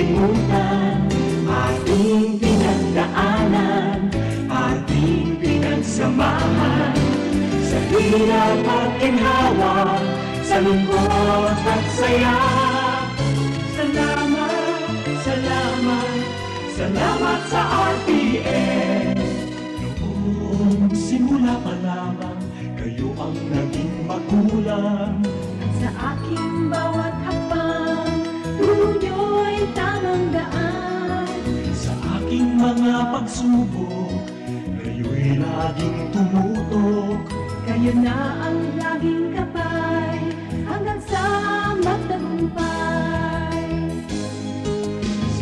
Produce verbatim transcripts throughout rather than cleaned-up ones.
Kalimutan, ating pinagdaanan, ating pinagsamahan. Sa hirap at ginhawa, sa lungkot at saya. Salamat, salamat, salamat sa R T N. Noong simula pa lamang, kayo ang naging magulang. Sa aking bawat hakbang, turo niyo'y tamang daan. Sa aking mga pagsubok, kayo'y laging tumutok. Kayo na ang laging gabay, hanggang sa magtagumpay.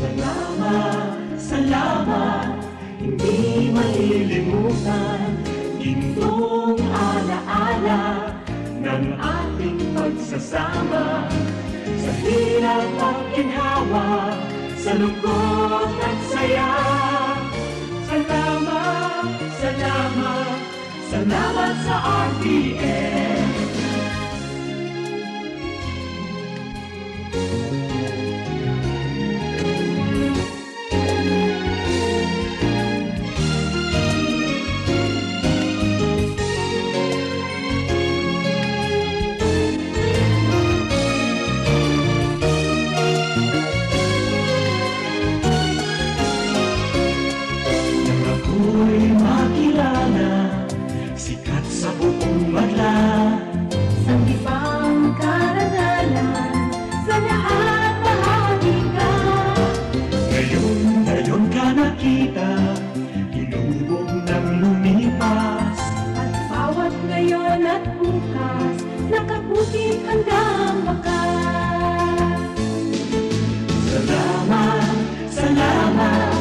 Salamat, salamat, hindi malilimutan, gintong alaala ng ating pagsasama. Sa hirap at ginhawa, sa lungkot at saya. Salamat, salamat, salamat sa R T N. Nang ako'y makilala, sikat sa buong madla. Sanggipang karangalan, sa lahat bahagi ka. Ngayon, ngayon ka nakita, inubong nang lumipas. At bawat ngayon at bukas, nakaputi hanggang bakas. Salamat, salamat,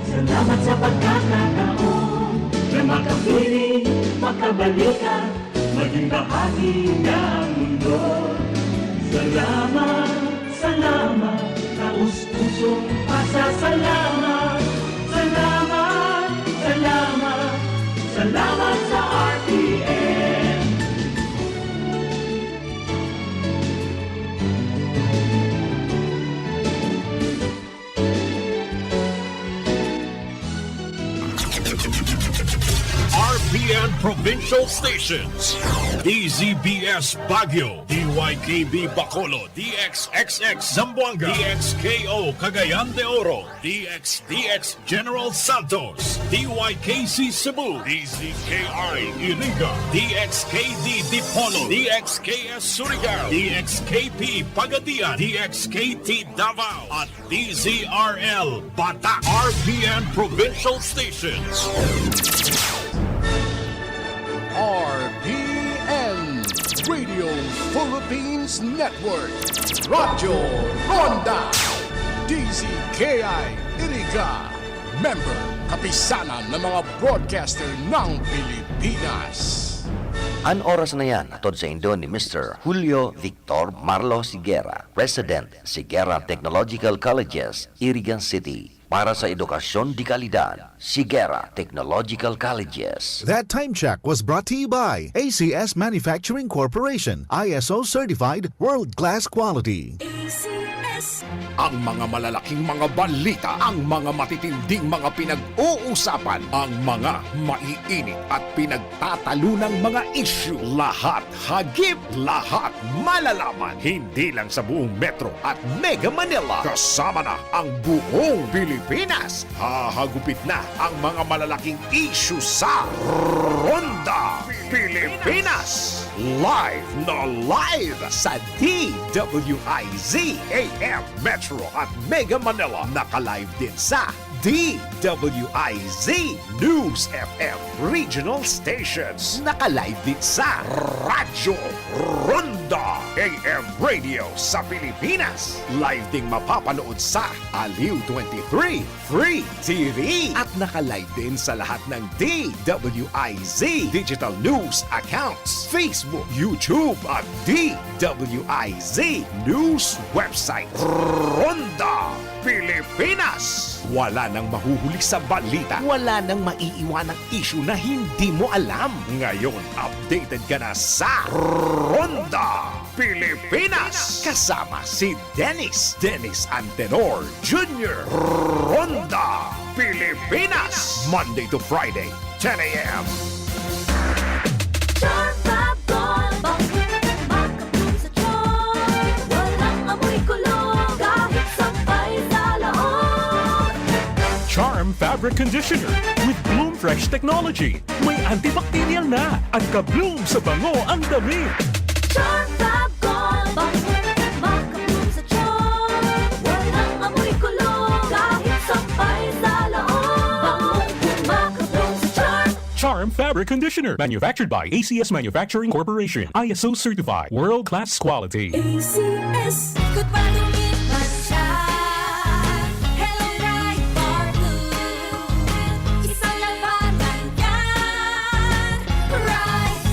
salamat sa pagkakataon na makapiling, makabalikan, maging bahagi ng mundo. Salamat, salamat, taos pusong pasasalamat. Salamat, salamat, salamat sa R T N. R P N Provincial Stations, D Z B S Baguio, D Y K B Bacolod, D X X X Zamboanga, D X K O Cagayan de Oro, D X D X General Santos, D Y K C Cebu, D Z K I Iriga, D X K D Dipolog, D X K S Surigao, D X K P Pagadian, D X K T Davao, at D Z R L Bata, R P N Provincial Stations. R P N Radio Philippines Network, Radyo Ronda, D Z K I Iriga, member, kapisanan ng mga broadcaster ng Pilipinas. An oras na yan, hatod saindo ni Mister Julio Victor Marlo Sigera, President, Sigera Technological Colleges, Irigan City. Para sa edukasyon de kalidad, Sigera Technological Colleges. That time check was brought to you by A C S Manufacturing Corporation, I S O certified, world-class quality. A C S. Ang mga malalaking mga balita, ang mga matitinding mga pinag-uusapan, ang mga maiinit at pinagtatalunang mga isyu, lahat hagip, lahat malalaman, hindi lang sa buong Metro at Mega Manila. Kasama na ang buong Pilipinas. Hahagupit na ang mga malalaking isyu sa Ronda Pilipinas. Live na live sa D W I Z A M Metro at Mega Manila. Naka-live din sa D W I Z News F M Regional Stations. Naka-live din sa Radyo Ronda A M Radio sa Pilipinas. Live ding mapapanood sa Aliw twenty-three Free T V. At naka-live din sa lahat ng D W I Z Digital News accounts, Facebook, YouTube, at D W I Z News website. Ronda Pilipinas. Wala nang mahuhuli sa balita. Wala nang maiiwanang isyu na hindi mo alam. Ngayon, updated ka na sa Ronda Pilipinas! Kasama si Dennis, Dennis Antenor Junior. Ronda Pilipinas! Monday to Friday, ten a m. Charm Fab Gold, bang makabloom sa charm. Walang amoy kulog, kahit sampay sa loob. Charm Fabric Conditioner with Bloom Fresh Technology. May antibacterial na at ka-bloom sa bango ang damit. Charm Fab Gold, bang makabloom sa charm. Walang amoy kulog, kahit sampay sa loob. Bang makabloom sa charm. Charm Fabric Conditioner, manufactured by A C S Manufacturing Corporation, I S O certified, world class quality. A C S. Ikot pa, dumit man siya. Hello, Pride Bar Blue. Isang labanan yan. Pride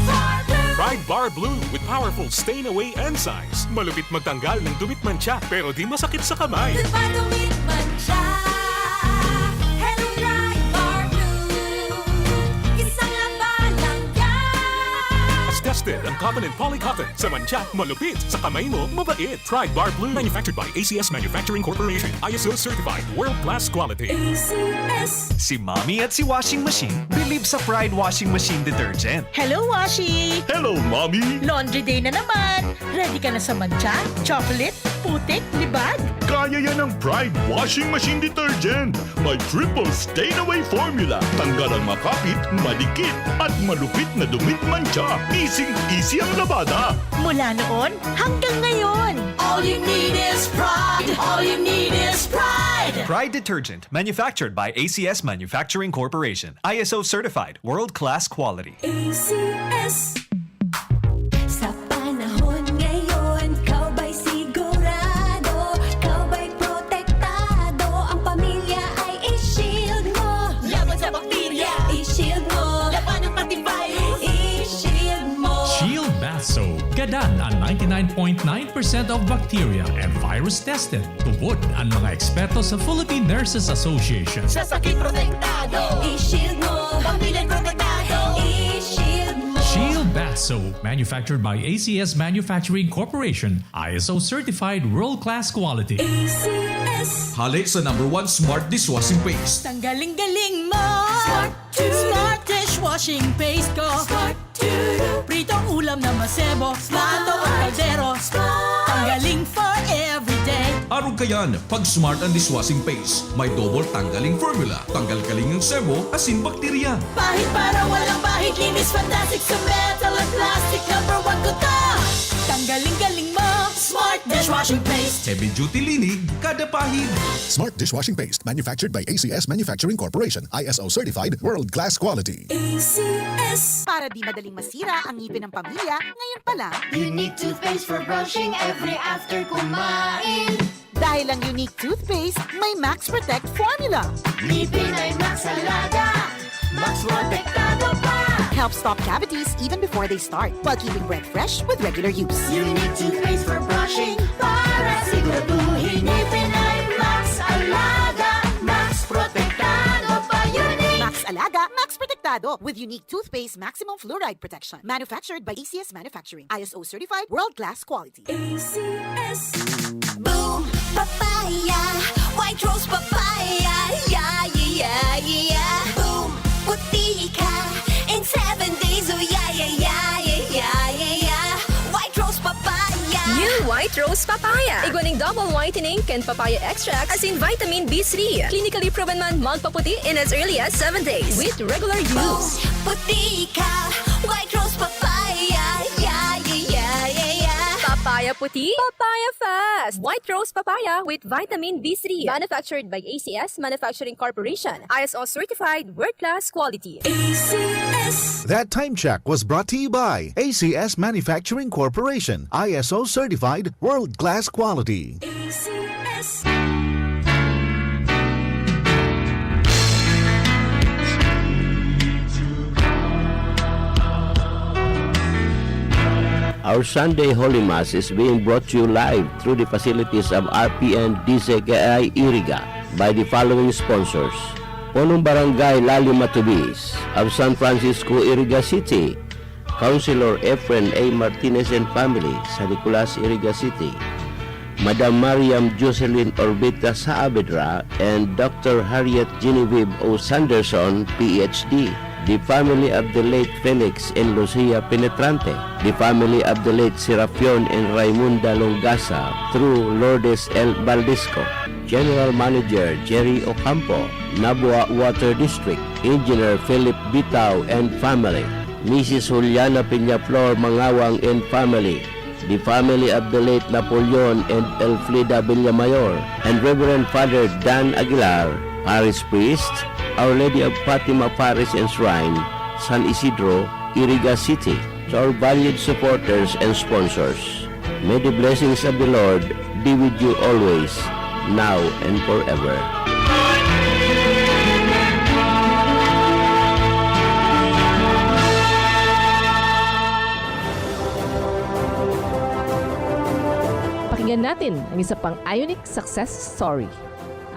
Bar Blue. Pride Bar Blue with powerful stain away enzymes. Malupit magtanggal ng dumit mantsa, pero di masakit sa kamay. Ikot pa, dumit man siya. Hello, Pride Bar Blue. Isang labanan yan. Tested ang cotton and poly cotton. Sa mantsa, malupit. Sa kamay mo, mabait. Pride Bar Blue. Manufactured by A C S Manufacturing Corporation. I S O certified. World class quality. A C S. Si Mommy at si Washing Machine believe sa Pride Washing Machine Detergent. Hello, Washi! Hello, Mommy! Laundry day na naman! Ready ka na sa mantsa, chocolate, putik, libag? Kaya yan ng Pride Washing Machine Detergent. May triple stain away formula. Tanggal ang makapit, madikit, at malupit na dumit mantsa. Easy-easy ang labada. Mula noon hanggang ngayon. All you need is Pride. All you need is Pride. Pride Detergent, manufactured by A C S Manufacturing Corporation. I S O certified, world-class quality. A C S. Sa panahon ngayon, ikaw ba'y sigurado? Ikaw ba'y protektado? Ang pamilya ay i-shield mo. Laban sa bakterya, i-shield mo. Laban ng antivirus, i-shield mo. Shield Bath Soap. Gadan ang ninety-nine point nine percent of bacteria and virus tested. Tubod an mga eksperto sa Philippine Nurses Association. Sa sakit protektado. I-shield mo. Pamilya protektado. I-shield mo. Shield Bath Soap, manufactured by A C S Manufacturing Corporation, I S O certified world-class quality. A C S. Hale sa number one smart dishwashing paste. Tanggaling-galing mo. Smart Smart dishwashing paste ko. Smart. Pritong ulam na masebo. Smart. Plato o kaldero. Smart. Tanggaling for everyday. Arog kayan, pag Smart ang dishwashing paste. May double tanggaling formula. Tanggal kaling ang sebo, asin bakterya. Pahid para walang bahid. Linis fantastic sa metal at plastic. Number one ko to. Tanggaling-galing mo. Smart dishwashing paste. Heavy duty linig, kada pahid. Smart dishwashing paste, manufactured by A C S Manufacturing Corporation, I S O certified, world class quality. A C S. Para di madaling masira ang ngipin ng pamilya, ngayon pa lang. Unique toothpaste for brushing every after kumain. Dahil ang Unique Toothpaste may Max Protect Formula. Ngipin ay Max Alaga, Max Protektado pa. Helps stop cavities even before they start, while keeping breath fresh with regular use. Unique toothpaste for brushing para siguraduhin ngipin ay Max Alaga, Max Protektado pa. Unique. Max Alaga, Max Protektado with Unique Toothpaste Maximum Fluoride Protection. Manufactured by A C S Manufacturing. I S O certified, world-class quality. A C S. Boom Papaya, White Rose Papaya, yeah, yeah, yeah, yeah. Boom, puti ka in seven days, oh yeah, yeah, yeah. White Rose Papaya. New White Rose Papaya. Igwa ning double whitening kan papaya extract asin vitamin B three. Clinically proven man magpaputi in as early as seven days with regular use. Boom, puti ka, White Rose Papaya, yeah, yeah, yeah, yeah, yeah. Papaya puti, papaya fast. White Rose Papaya with vitamin B three. Manufactured by A C S Manufacturing Corporation. I S O certified, world-class quality. A C S. That time check was brought to you by A C S Manufacturing Corporation, I S O certified, world-class quality. A C S. Our Sunday Holy Mass is being brought to you live through the facilities of R P N D C K I Iriga by the following sponsors: Punong Barangay Lali Matubis of San Francisco, Iriga City, Councilor Efren A. Martinez and family sa Nicolas, Iriga City, Madam Mariam Jocelyn Orbita Saavedra and Doctor Harriet Genevieve O. Sanderson, P H D, the family of the late Felix and Lucia Penetrante, the family of the late Serapion and Raimunda Longasa through Lourdes L. Baldisco, General Manager Jerry Ocampo, Nabua Water District, Engineer Philip Bitao and family, Missus Juliana Peñaflor Mangawang and family, the family of the late Napoleon and Elfrida Villamayor, and Reverend Father Dan Aguilar, Parish Priest, Our Lady of Fatima Parish and Shrine, San Isidro, Iriga City, to our valued supporters and sponsors. May the blessings of the Lord be with you always, now and forever. Pakinggan natin ang isa pang Ionic success story.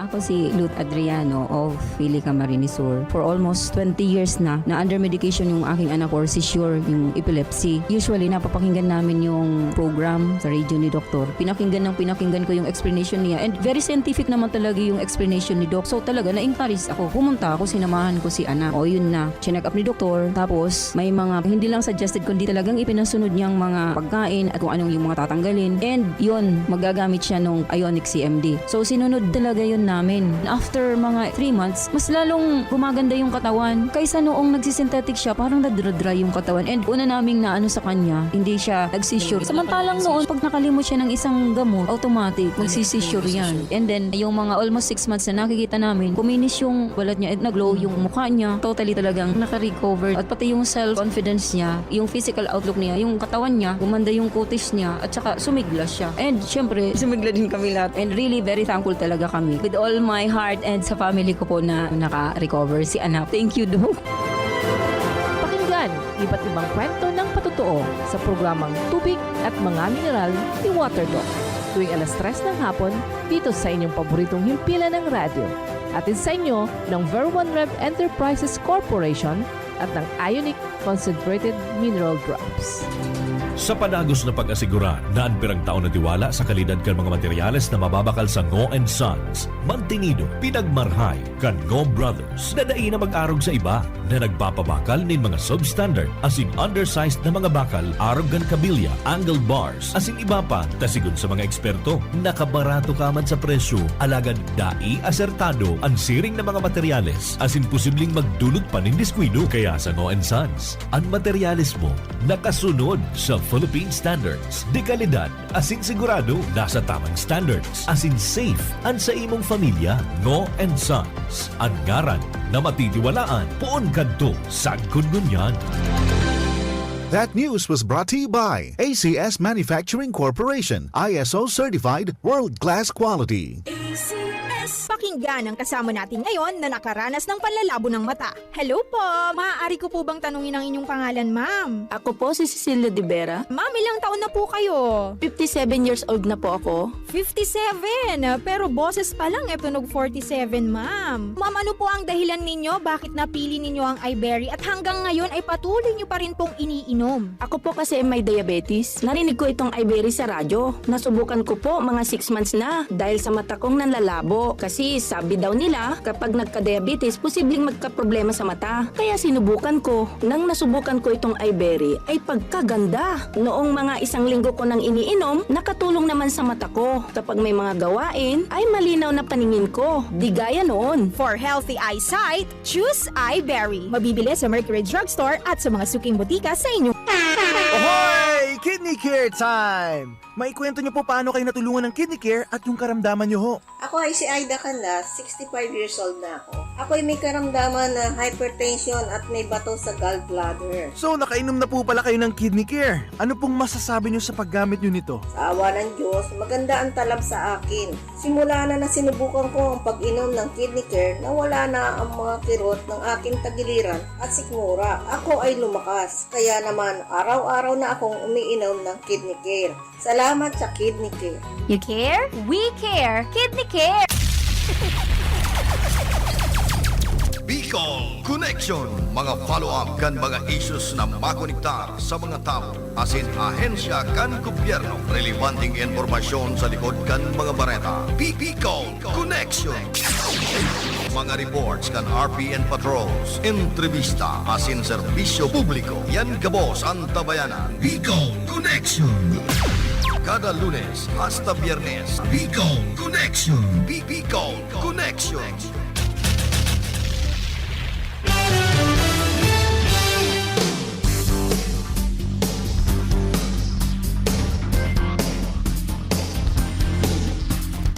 Ako si Ruth Adriano of Fili, Camarines Sur. For almost twenty years na, na under medication yung aking anak or seizure, yung epilepsy. Usually, napapakinggan namin yung program sa radio ni Doktor. Pinakinggan ng pinakinggan ko yung explanation niya. And very scientific naman talaga yung explanation ni Doc. So talaga, na-encourage ako. Pumunta ako, sinamahan ko si anak. O yun na, chinek up ni Doktor. Tapos, may mga hindi lang suggested, kundi talagang ipinasunod niyang mga pagkain at kung anong yung mga tatanggalin. And yun, magagamit siya nung Ionic C M D. So, sinunod talaga yun namin. After mga three months, mas lalong gumaganda yung katawan. Kaysa noong nagsisynthetic siya, parang nadra-dry yung katawan. And una naming naano sa kanya, hindi siya nagsisure. Samantalang noon, pag nakalimot siya ng isang gamot, automatic, magsisisure yan. And then, yung mga almost six months na nakikita namin, kuminis yung balat niya, nag-glow yung mukha niya, totally talagang nakarecover. At pati yung self-confidence niya, yung physical outlook niya, yung katawan niya, gumanda yung kutis niya, at saka sumigla siya. And syempre, sumigla din kami lahat. And really, very thankful talaga kami. With all my heart and sa family ko po na naka-recover si anak. Thank you, Doc. Pakinggan iba't ibang kwento ng patotoo sa programang Tubig at Mga Mineral ni Water Doc tuwing alas tres ng hapon dito sa inyong paboritong himpilan ng radyo. Hatid sa inyo ng Ver One Rev Enterprises Corporation at ng Ionic Concentrated Mineral Drops. Sa padagos na pag-asigurar na an pirang taon na tiwala sa kalidad kan mga materyales na mababakal sa Ngo and Sons, mantinido, pinagmarhay kan Ngo Brothers na dai na mag-arog sa iba na nagpapabakal nin mga substandard asin undersized na mga bakal arog kan kabilya, angle bars, asin iba pa, ta sigon sa mga eksperto, nakabarato ka man sa presyo, alagad dai asertado an siring na mga materyales asin posibleng magdulot pa nin diskuido. Kaya sa Ngo and Sons, an materyales mo nakasunod sa Philippine Standards de Calidad asin sigurado nasa tamang standards asin safe an sa imong familya. Ngo and Sons, an ngaran na matitiwalaan poon kadto sagkod ngunyan. That news was brought to you by A C S Manufacturing Corporation, I S O certified, world-class quality. Pakinggan ang kasama natin ngayon na nakaranas ng panlalabo ng mata. Hello po! Maaari ko po bang tanungin ang inyong pangalan, ma'am? Ako po si Cecilia de Vera. Ma'am, ilang taon na po kayo? fifty-seven years old na po ako. fifty-seven, pero boses pa lang e tunog forty-seven, ma'am. Ma'am, ano po ang dahilan ninyo bakit napili ninyo ang Iberry at hanggang ngayon ay patuloy nyo pa rin pong iniinom? Ako po kasi may diabetes. Narinig ko itong Iberry sa radyo. Nasubukan ko po mga six months na dahil sa mata kong nanlalabo. Kasi sabi daw nila, kapag nagka-diabetes, posibleng magkaproblema sa mata. Kaya sinubukan ko. Nang nasubukan ko itong Iberry, ay pagkaganda. Noong mga isang linggo ko nang iniinom, nakatulong naman sa mata ko. Kapag may mga gawain, ay malinaw na paningin ko. Di gaya noon. For healthy eyesight, choose Iberry. Mabibili sa Mercury Drugstore at sa mga suking botika sa inyong Ahoy! Kidney Care Time! Maikwento niyo po paano kayo natulungan ng Kidney Care at yung karamdaman niyo ho. Ako ay si Aida Canlas, sixty-five years old na ako. Ako ay may karamdaman na hypertension at may bato sa gallbladder. So, nakainom na po pala kayo ng Kidney Care. Ano pong masasabi niyo sa paggamit niyo nito? Sa awa ng Diyos, maganda ang talab sa akin. Simula na nasinubukan ko ang pag-inom ng Kidney Care, nawala na ang mga kirot ng aking tagiliran at sikmura. Ako ay lumakas, kaya naman araw-araw na akong umiinom ng Kidney Care. Salamat sa Kidney Care. You care? We care! Kidney Care! Be Bicol Connection, mga follow-up kan mga issues na makonektar sa mga tawo asin ahensya kan gobyerno, relebanteng impormasyon sa likod kan mga bareta. Bicol Connection. Mga reports kan R P N patrols, entrevista asin serbisyo publiko. Yan gabos an Tabayanan. Bicol Connection. Kada Lunes hasta Biyernes, Bicol Connection. Bi-, Bicol Connection.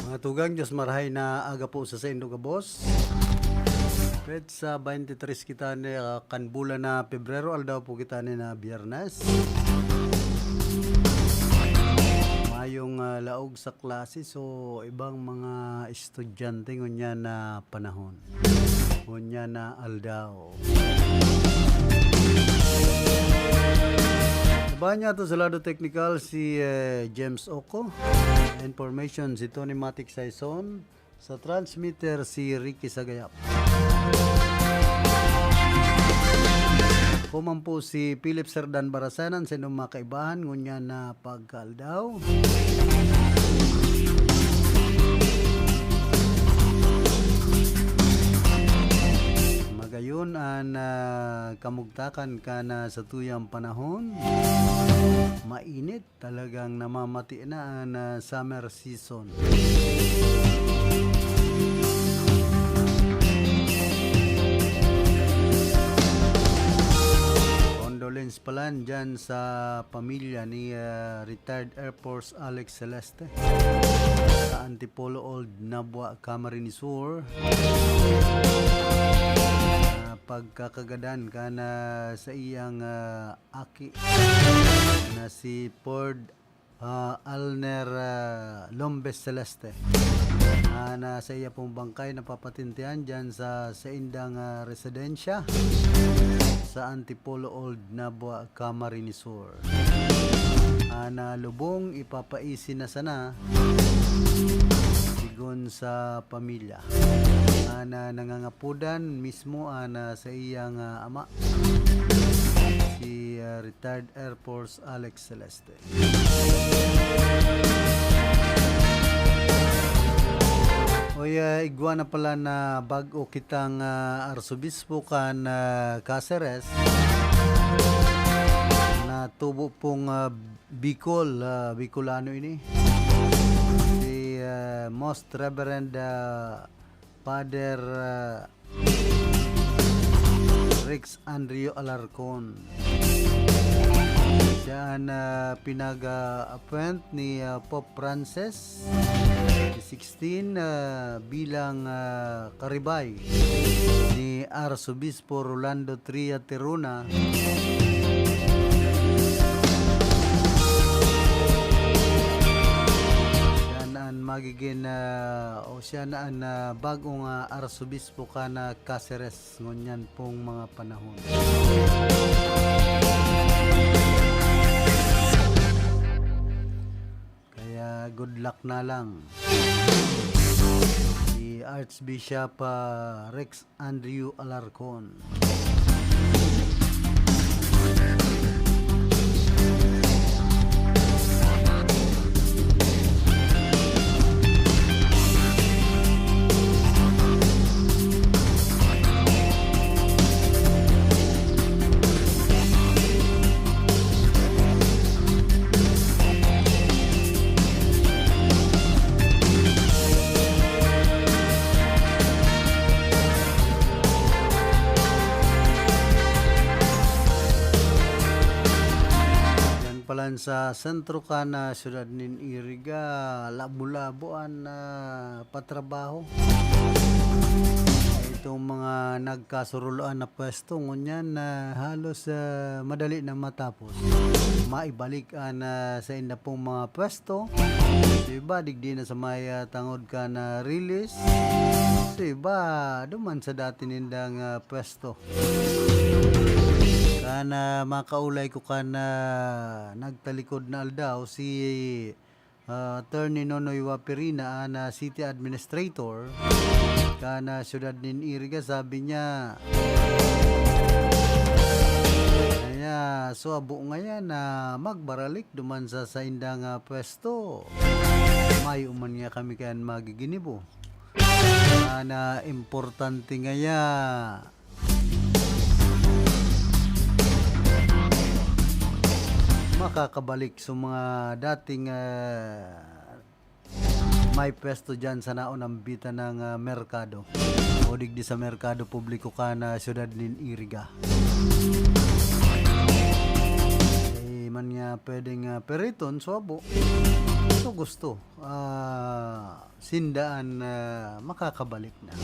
Mga tugang, Diyos marahay na aga po sa saindo gabos. Petsa twenty-three kita ni, ah, kan bulan na Pebrero, aldaw po kita ni na Biyernes. Mayong, ah, laog sa klase, so ibang mga estudyante ngunyan na panahon, ngunyan na aldaw. Iba niya to sa lado technical si, eh, James Oco. Information si Tony Matic Saison. Sa transmitter, si Ricky Sagayap. Ako man po si Philip Serdan Barasanan, sa inyong mga kaibahan, ngunyan na pagkaaldaw. Magayon an, ah, kamugtakan kan, ah, satuyang panahon. Mainit. Talagang namamati na an, ah, summer season. Condolence pala dyan sa pamilya ni, ah, retired Air Force Alex Celeste sa Antipolo Old Nabua, Camarines Sur. Ah, pagkakagadan kan, ah, sa iyang, ah, aki na si Ford, ah, Alner, ah, Lombes Celeste. Ah, na sa iya pong bangkay napapatintihan dyan sa saindang, ah, residensya sa Antipolo Old Nabua, Camarines Sur. Ah, na lubong ipapaisi na sana, sigon sa pamilya. Ah, na nangangapodan mismo, ah, na sa iyang, ah, ama, si, ah, retired Air Force Alex Celeste. Oy, ah, igwa na pala na bag-o kitang, ah, arsobispo kan, ah, Caceres. Natubo pong, ah, Bicol, ah, Bicolano ini. Si, ah, Most Reverend, ah, Father, ah, Rex Andrio Alarcon. Siya an, ah, pinag-a-appoint ni, ah, Pope Francis the sixteen, ah, bilang, ah, karibay ni Arsobispo Rolando Tria Tirona. Siya na an magigin, ah, o siya na an, ah, bagong, ah, arsobispo kan, ah, Caceres ngunyan pong mga panahon. Kaya good luck na lang. Si Archbishop, ah, Rex Andrew Alarcon. Yan palan sa sentro kan, ah, siyudad nin Iriga, labo-labo an, ah, patrabaho. Itong mga nagkasuruloan na pwesto, ngunyan na halos, ah, madali na matapos. Maibalik an, ah, sainda pong mga pwesto. Sa iba, digdi na sa may, ah, tangod kan, ah, release. Sa iba, duman sa dati nindang, ah, pwesto. Kan, ah, makaulay ko kan, ah, nagtalikod na aldaw, si Ah, Attorney Nonoy Waperina, an, ah, city administrator kan, ah, siyudad nin Iriga, sabi niya, kaya suabo ngayan na magbaralik duman sa saindang, ah, pwesto. Mayo man niya kami kayan magiginibo. An, ah, importante ngaya, makakabalik sa mga dating, ah, may pwesto diyan sa naunambitan ng, ah, merkado o digdi sa merkado publiko kan, ah, siyudad nin Iriga. Eh, man nga pwedeng, ah, periton, suabo. So, gusto, ah, sinda an, ah, makakabalik na.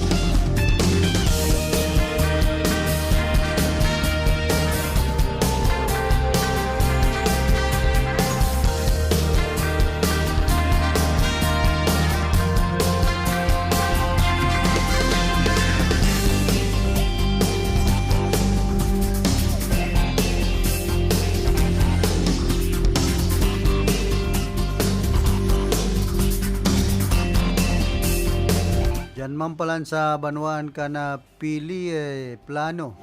Diyan man palan sa banwaan kan, ah, Pili, eh, plano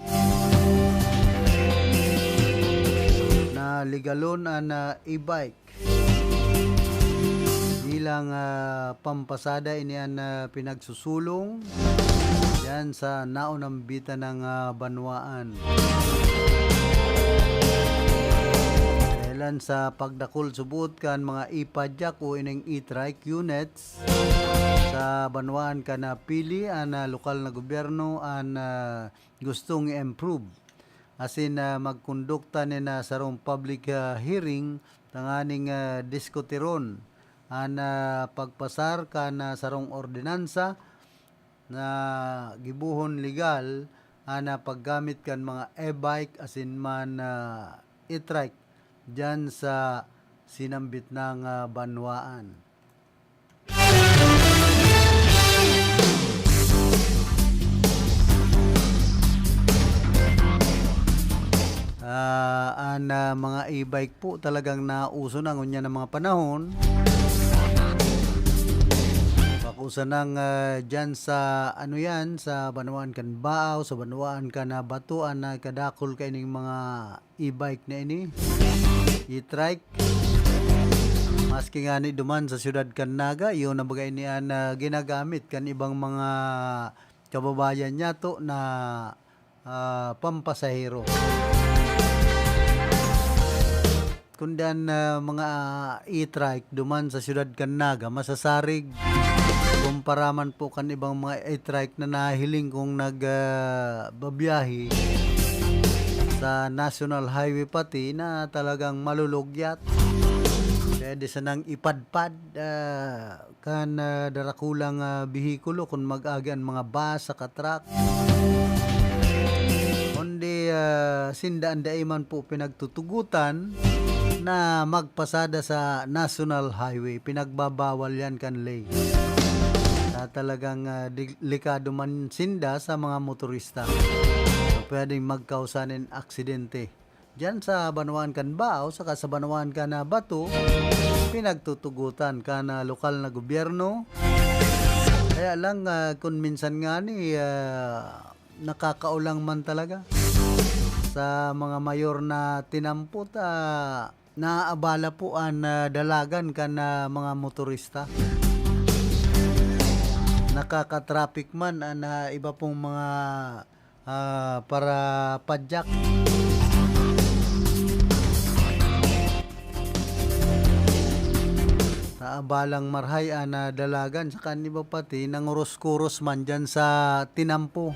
na legalon an, ah, e-bike. Bilang, ah, pampasada ini an, ah, pinagsusulong diyan sa naunambitan ng, ah, banwaan. Dahilan sa pagdakul subot kan mga e-padyak o ining e-trike units sa banwaan kan, ah, Pili, an, ah, lokal na gobyerno an, ah, gustong i-improve asin, ah, magkondukta nin, ah, sarong public, ah, hearing tanganing, ah, diskutiron an, ah, pagpasar kan, ah, sarong ordinansa na gibohon legal an, ah, paggamit kan mga e-bike asin man, ah, e-trike diyan sa sinambit nang, ah, banwaan. Ah, an, ah, mga e-bike po talagang nauso na ngunyan na mga panahon. Bako sanang, ah, diyan sa, ano yan, sa banwaan kan Baao, sa banwaan kan, ah, Bato, an, ah, kadakul kaining mga e-bike na ini, e-trike. Maski ngani duman sa siyudad kan Naga, iyo na baga ini an, ah, ginagamit kan ibang mga kababayan niyato na, ah, pampasahero. Kundi an, ah, mga e-trike duman sa siyudad kan Naga, masasarig kumpara man po kan ibang mga e-trike na nahiling kong nag, ah, babiyahe sa National Highway pati na talagang malulugyat. Pwede sanang ipadpad, ah, kan, ah, darakulang, ah, behikulo kun mag-agi an mga bus saka truck. Kundi, ah, sinda an dai man po pinagtutugotan na magpasada sa National Highway. Pinagbabawal yan kan ley. Sa talagang, ah, delikado man sinda sa mga motorista na pwedeng magkausa nin aksidente. Diyan sa banwaan kan Baao saka sa banwaan kan, ah, Bato, pinagtutugotan kan, ah, lokal na gobyerno. Kaya lang, ah, kun minsan ngani, ah, nakakaulang man talaga sa mga mayor na tinampo ta, naaabala po an, ah, dalagan kan, ah, mga motorista. Nakaka-traffic man an, ah, iba pong mga ah, para padyak. Naabalang marhay an, ah, dalagan, saka an iba pati nanguros-kuros man diyan sa tinampo.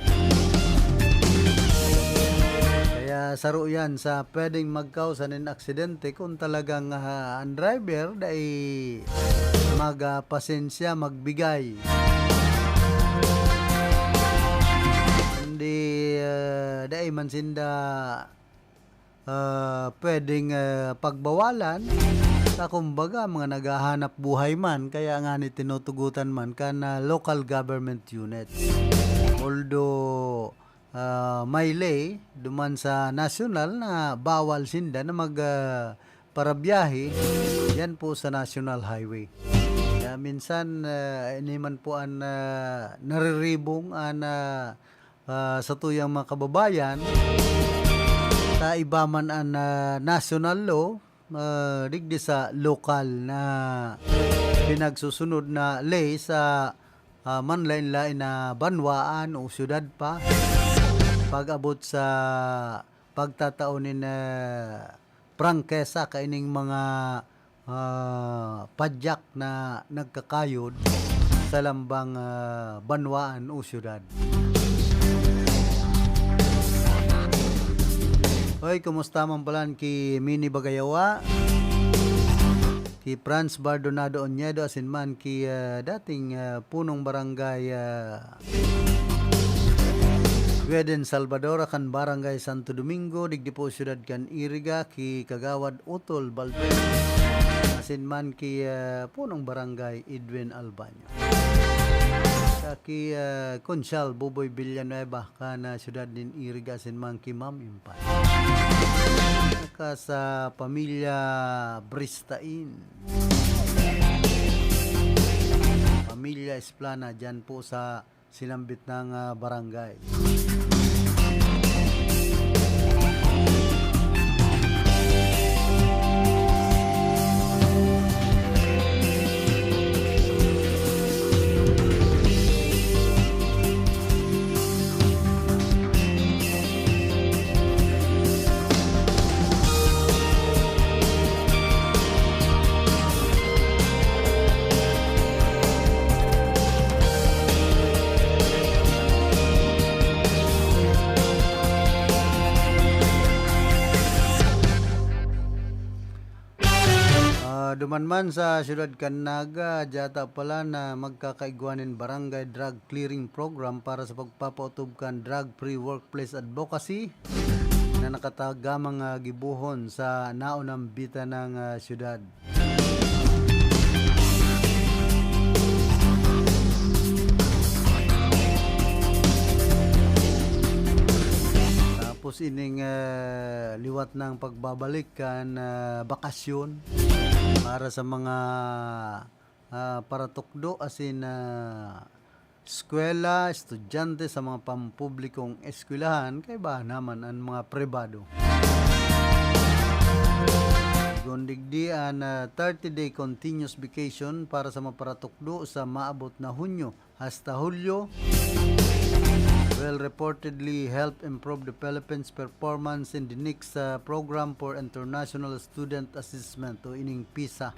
Kaya saro yan sa pwedeng magkausa nin aksidente kung talagang, ah, an driver dai mag, ah, pasensya, magbigay. Kundi, ah, dai man sinda, ah, pwedeng, ah, pagbawalan. Sa kumbaga, mga naghahanap buhay man, kaya ngani tinutugutan man kan, ah, local government units. Although, ah, may ley duman sa nasyonal na bawal sinda na mag, ah, parabiyahe, yan po sa National Highway. Kaya minsan, ah, ini man po an, ah, nariribong an, ah, ah, satuyang mga kababayan, sa iba man an, ah, national law, ah, digdi sa lokal na pinagsusunod na ley sa, ah, manlaen-laen na banwaan o syudad pa. Pag-abot sa pagtatao nin, ah, prangkesa kaining mga, ah, padyak na nagkakayod sa lambang, ah, banwaan o syudad. Hoy, kumusta man palan ki Mini Bagayawa, ki Franz Bardonado Oñedo, asin man ki, ah, dating, ah, punong barangay, ah, Weden Salvador, kan Barangay Santo Domingo, digdi po syudad kan Iriga, ki Kagawad Utol Balbel, asin man ki, ah, punong barangay Edwin Albaño. Sa ki, ah, Konsyal Buboy Villanueva, kan, ah, syudad nin Iriga, asin man ki Ma'am Impay. Saka sa pamilya Bristain. Pamilya Esplana, dyan po sa sinambit ng, ah, barangay. Ah, duman man sa siyudad kan Naga, dyata pala na magkakaigwa nin Barangay Drug Clearing Program para sa pagpapautob kan drug-free workplace advocacy na nakatagamang, ah, gibohon sa naunambitan ng, ah, siyudad. Tapos ining, ah, liwat ng pagbabalik kan, ah, bakasyon para sa mga, ah, paratukdo asin, ah, eskwela, estudyante sa mga pampublikong eskwelahan, kaiba naman an mga pribado. Kun digdi an, ah, thirty-day continuous vacation para sa mga paratukdo sa maabot na Hunyo hasta Hulyo will reportedly help improve the Philippines' performance in the next, ah, program for international student assessment o ining PISA.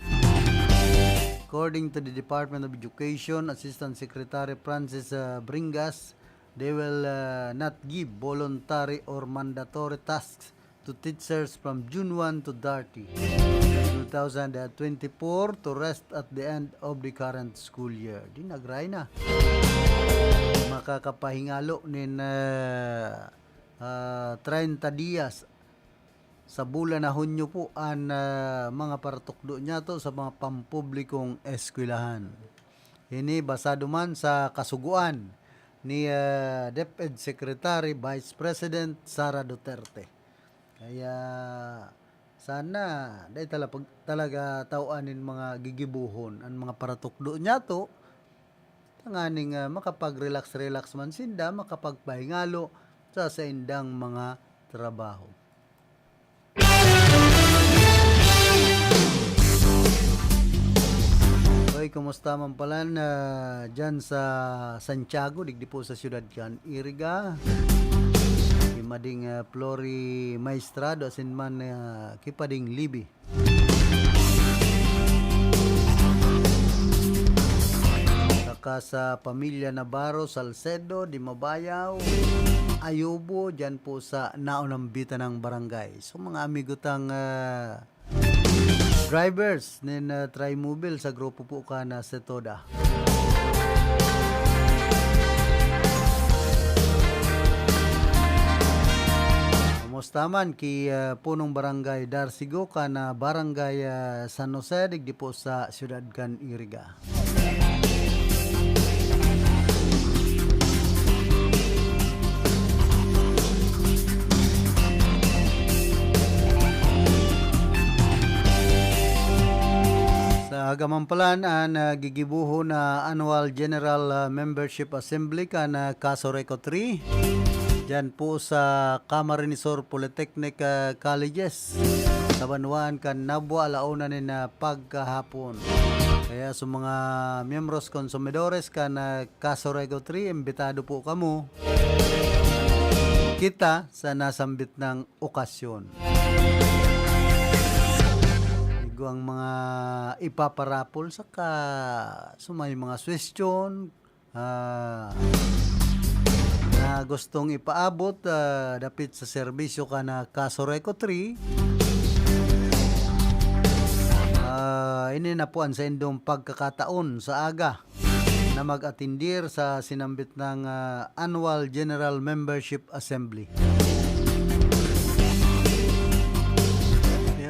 According to the Department of Education Assistant Secretary Francis, ah, Bringas, they will, ah, not give voluntary or mandatory tasks to teachers from June one to thirty, two thousand twenty-four, to rest at the end of the current school year. Di nagray na. Makakapahingalo nin, ah, ah, treinta dias sa bulan na Hunyo po an, ah, mga paratukdo niyato sa mga pampublikong eskwelahan. Ini basado man sa kasugoan ni, ah, DepEd Secretary Vice President Sara Duterte. Kaya sana dai tala-, pag-, talaga taw-an nin mga gigibohon an mga paratukdo niyato, tanganing, ah, makapag-relax-relax man sinda, makapagpahingalo sa saindang mga trabaho. Hoy, kumusta man pala na dyan sa Santiago, digdi po sa siyudad kan Iriga? Ki Mading, ah, Flori Maestrado, asin man, ah, ki Pading Libby. Saka sa pamilya Navarro, Salcedo, Dimabayaw, Ayubo, dyan po sa naunambitan ng barangay. So, mga amigo tang, ah, drivers nin, ah, Trimobile sa grupo po ka na Setoda. Kumusta man ki, ah, punong barangay Darsigo kan, ah, barangay, ah, San Jose, digdi po sa siyudad kan Iriga. Pagaman palan an, ah, gigibohon na Annual General, ah, Membership Assembly kan, ah, Casureco three. Diyan po sa Camarines Sur Polytechnic, ah, Colleges. Sa banwaan kan Nabua, alauna nin, ah, pagkahapon. Kaya sa mga miyembros, konsumidores kan, ah, Casureco three, imbitado po kamo kita sa nasambit na okasyon. Igwang mga ipaparapol saka sa may mga suwestiyon, ah, na gustong ipaabot, ah, dapit sa serbisyo kan Casureco three. Ah, ini na po an saindong pagkakataon sa aga na mag-atindir sa sinambit na, ah, Annual General Membership Assembly.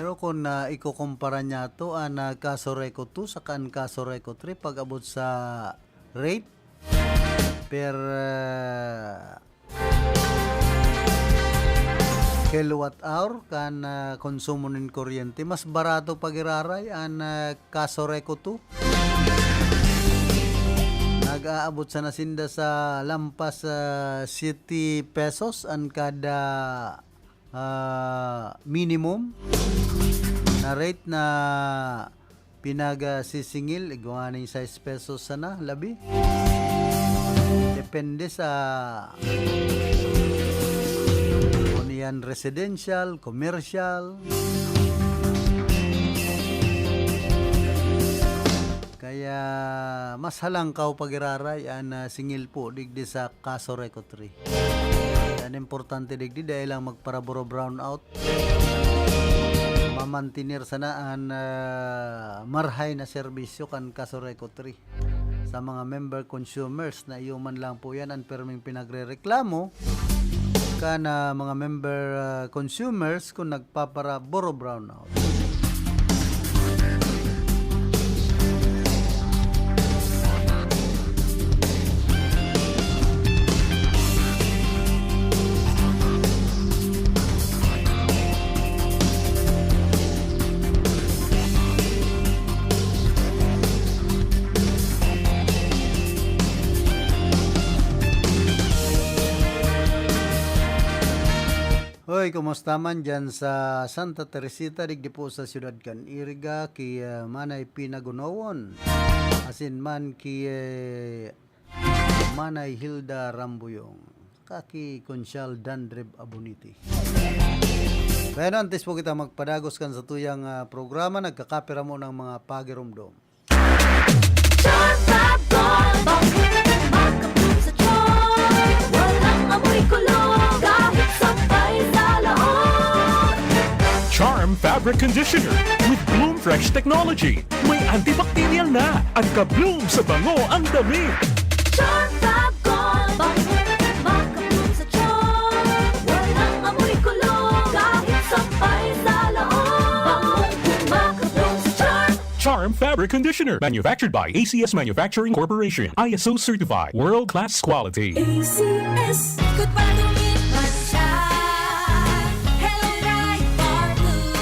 Pero kung, ah, ikukumpara niyato an, ah, Casureco two saka an Casureco three pag-abot sa rate per, ah, kilowatt hour kan, ah, konsumo nin kuryente. Mas barato pa giraray an, ah, Casureco two. Nag-aabot sana sinda sa lampas sa siete pesos an kada, ah, minimum na rate na pinagsisingil, igwa ning sais pesos sana, labi. Depende sa kung iyan residential, commercial. Kaya mas halangkaw pa giraray an, ah, singil po digdi sa Casureco three. An importante digdi, dai lang magparaboro brownout. Mamantener sana an, ah, marahay na serbisyo kan Casureco three. Sa mga member consumers na iyo man lang po yan an perming pinagrereklamo kan, ah, mga member, ah, consumers kung nagpaparaboro brownout. Hoy, kumusta man diyan sa Santa Teresita, digdi po sa siyudad kan Iriga, ki, ah, Manay Pinagunowon, asin man ki, eh, Manay Hilda Rambuyong, saka ki Konsyal Dandreb Abonite. Bueno, antes po kita magpadagos kan satuyang, ah, programa, nagkakapira mo ng mga pagiromdom. Charm Fab Gold, bangko makabloom sa charm. Walang amoy kulo, kahit sampay sa laot. Charm Fabric Conditioner with Bloom Fresh Technology. May antibacterial na at ka-bloom sa bango ang damit. Charm Fab Gold, bangko makabloom sa charm. Walang amoy kulo, kahit sampay sa laot. Bangong makabloom sa charm. Charm Fabric Conditioner, manufactured by A C S Manufacturing Corporation, I S O certified, world-class quality. A C S. Goodbye, dumit man siya. Hello, Pride Bar Blue.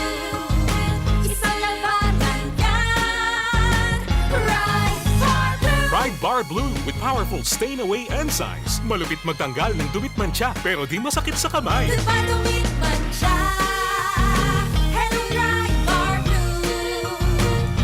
Isang labanan yan. Pride Bar Blue. Pride Bar Blue with powerful stain away enzymes. Malupit magtanggal ng dumit mantsa, pero di masakit sa kamay. Goodbye, dumit man siya. Hello, Pride Bar Blue.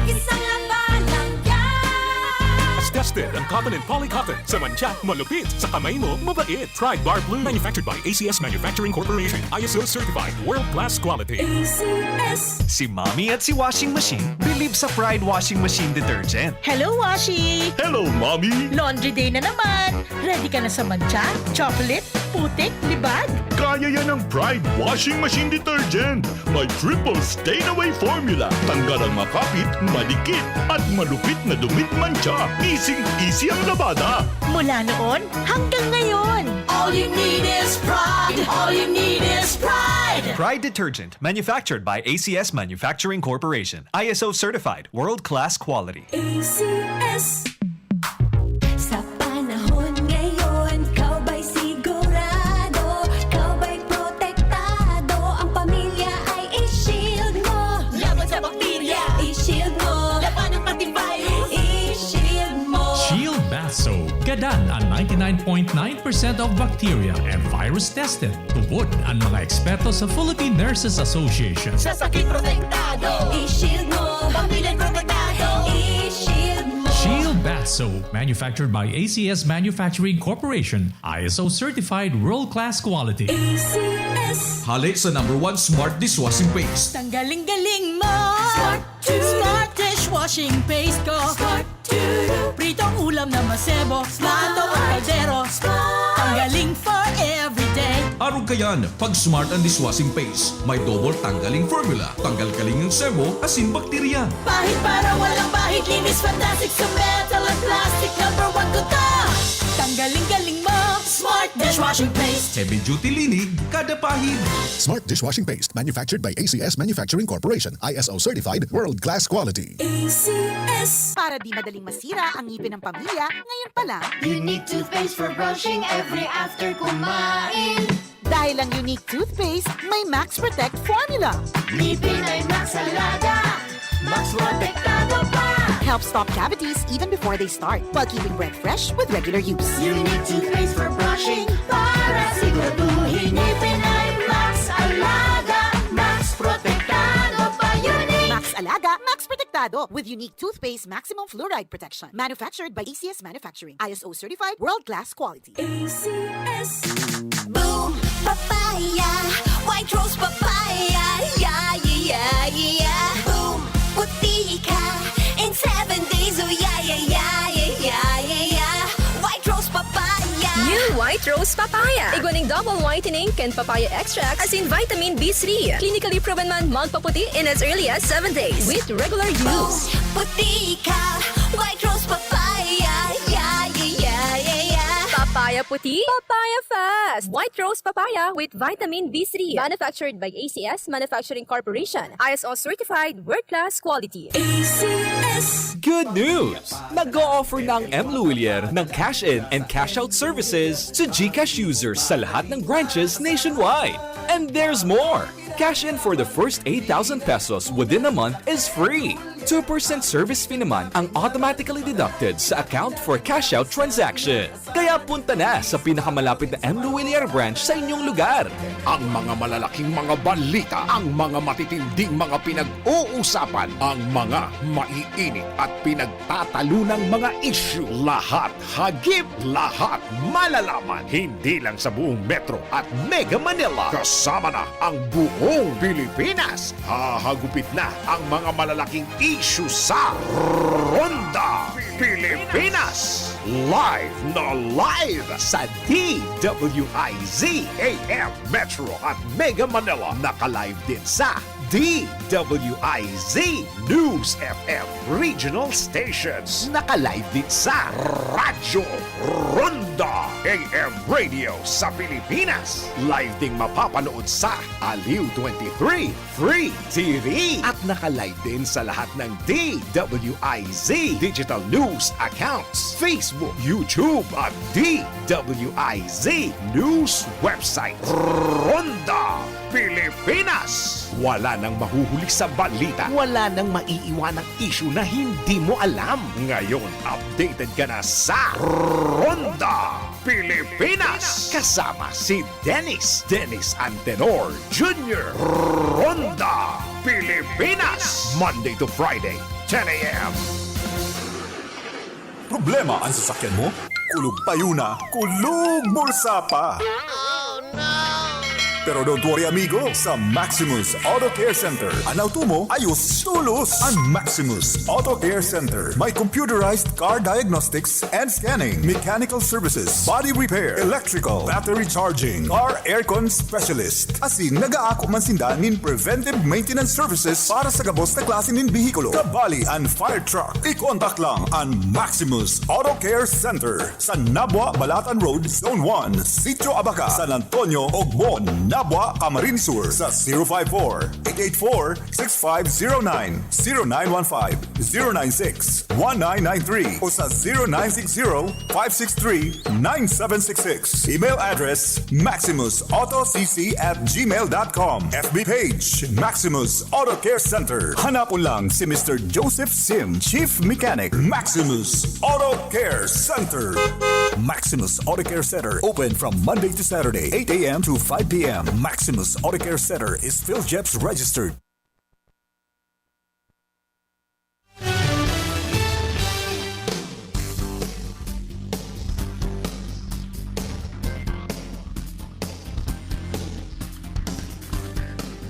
Isang labanan yan. Tested ang cotton and polycotton. Sa mantsa, malupit. Sa kamay mo, mabait. Pride Bar Blue. Manufactured by A C S Manufacturing Corporation. I S O certified. World class quality. A C S. Si Mommy at si Washing Machine bilib sa Pride Washing Machine Detergent. Hello, Washi! Hello, Mommy! Laundry day na naman! Ready ka na sa mantsa, chocolate, putik, libag? Kaya yan ng Pride Washing Machine Detergent. May triple stain away formula. Tanggal ang makapit, madikit, at malupit na dumit mantsa. Easy-easy ang labada. Mula noon hanggang ngayon. All you need is Pride. All you need is Pride. Pride Detergent, manufactured by A C S Manufacturing Corporation. I S O certified, world-class quality. A C S. Sa panahon ngayon, ikaw ba'y sigurado? Ikaw ba'y protektado? Ang pamilya ay i-shield mo. Laban sa bakterya, i-shield mo. Laban ng pati Ang ninety-nine point nine percent of bacteria and virus tested. Tubod ang mga eksperto sa Philippine Nurses Association. Sa sakit protektado. I-shield mo. Pamilya protektado. I-shield mo. Shield Bath Soap, manufactured by A C S Manufacturing Corporation, I S O certified world-class quality. A C S. Hali sa number one smart dishwashing paste. Tanggaling galing mo. Smart to. Smart dishwashing paste ko. Smart to. Pritong ulam na masebo. Plato o kaldero. Smart. Tanggaling for everyday. Arog kayan, pag smart ang dishwashing paste. May double tanggaling formula. Tanggal kaling ang sebo, asin bakterya. Pahid para walang bahid. Linis fantastic sa metal at plastic. Number one ko to. Tanggaling galing mo. Smart dishwashing paste. Heavy duty linig, kada pahid. Smart dishwashing paste manufactured by A C S Manufacturing Corporation, I S O certified, world class quality. A C S. Para di madaling masira ang ngipin ng pamilya, ngayon pa lang. Unique toothpaste for brushing every after kumain. Dahil ang Unique Toothpaste may Max Protect Formula. Ngipin ay Max Alaga. Max Protektado pa. Helps stop cavities even before they start, while keeping breath fresh with regular use. Unique toothpaste for brushing para siguraduhin ngipin ay Max Alaga. Max Protektado pa. Unique. Max Alaga, Max Protektado with Unique Toothpaste Maximum Fluoride Protection. Manufactured by A C S Manufacturing. I S O certified, world class quality. A C S. Boom! Papaya! White Rose Papaya! Yeah, yeah, yeah, yeah! Boom! Puti ka! In seven days, oh yeah, yeah, yeah, yeah, yeah, yeah, yeah! White Rose Papaya! New White Rose Papaya. Igwa ning double whitening kan papaya extract asin vitamin B three. Clinically proven man magpaputi in as early as seven days with regular use. Puti ka! White Rose Papaya! Yeah, yeah, yeah, yeah, yeah! Papaya puti, papaya fast. White Rose Papaya with vitamin B three. Manufactured by A C S Manufacturing Corporation. I S O certified, world-class quality. A C S. Good news! Nag-o-offer na ang M Luwilier ng cash-in and cash-out services sa GCash users sa lahat ng branches nationwide. And there's more! Cash in for the first eight thousand pesos within a month is free. Two percent service fee naman ang automatically deducted sa account for cash-out transaction. Kaya punta na sa pinakamalapit na M Luwilier branch sa inyong lugar. Ang mga malalaking mga balita, ang mga matitinding mga pinag-uusapan, ang mga maiinit at pinagtatalunang mga isyu, lahat hagip, lahat malalaman. Hindi lang sa buong Metro at Mega Manila. Kasama na ang buong Pilipinas. Hahagupit na ang mga malalaking isyu sa Ronda Pilipinas. Live na live sa D W I Z A M Metro at Mega Manila. Naka-live din sa D W I Z News F M Regional Stations. Naka-live din sa Radyo Ronda A M Radio sa Pilipinas. Live ding mapapanood sa Aliw twenty-three Free T V. At naka-live din sa lahat ng D W I Z Digital News accounts, Facebook, YouTube, at D W I Z News website. Ronda Pilipinas. Wala nang mahuhuli sa balita. Wala nang maiiwanang isyu na hindi mo alam. Ngayon, updated ka na sa Ronda Pilipinas. Kasama si Dennis, Dennis Antenor Junior. Ronda Pilipinas. Monday to Friday, ten a.m. Problema ang sasakyan mo? Kulog payo na, kulog bulsa pa! Pero don't worry, amigo. Sa Maximus Auto Care Center, an auto mo ayos tolos. An Maximus Auto Care Center may computerized car diagnostics and scanning, mechanical services, body repair, electrical, battery charging, car aircon specialist. Asin nagaako man sinda nin preventive maintenance services para sa gabos na klase nin behikulo, kabali an fire truck. I-contact lang an Maximus Auto Care Center sa Nabua, Balatan Road, Zone one, Sitio Abaca, San Antonio, Ogbon, Nabua, Camarines Sur sa zero five four, eight eight four, six five zero nine, zero nine one five, zero nine six, one nine nine three o sa zero nine six zero, five six three, nine seven six six. Email address, maximus auto c c at gmail dot com. F B page, Maximus Auto Care Center. Hanapon lang si Mister Joseph Sim, Chief Mechanic, Maximus Auto Care Center. Maximus Auto Care Center, open from Monday to Saturday, eight a m to five p m. Maximus Auto Care Center is PhilGEPS registered.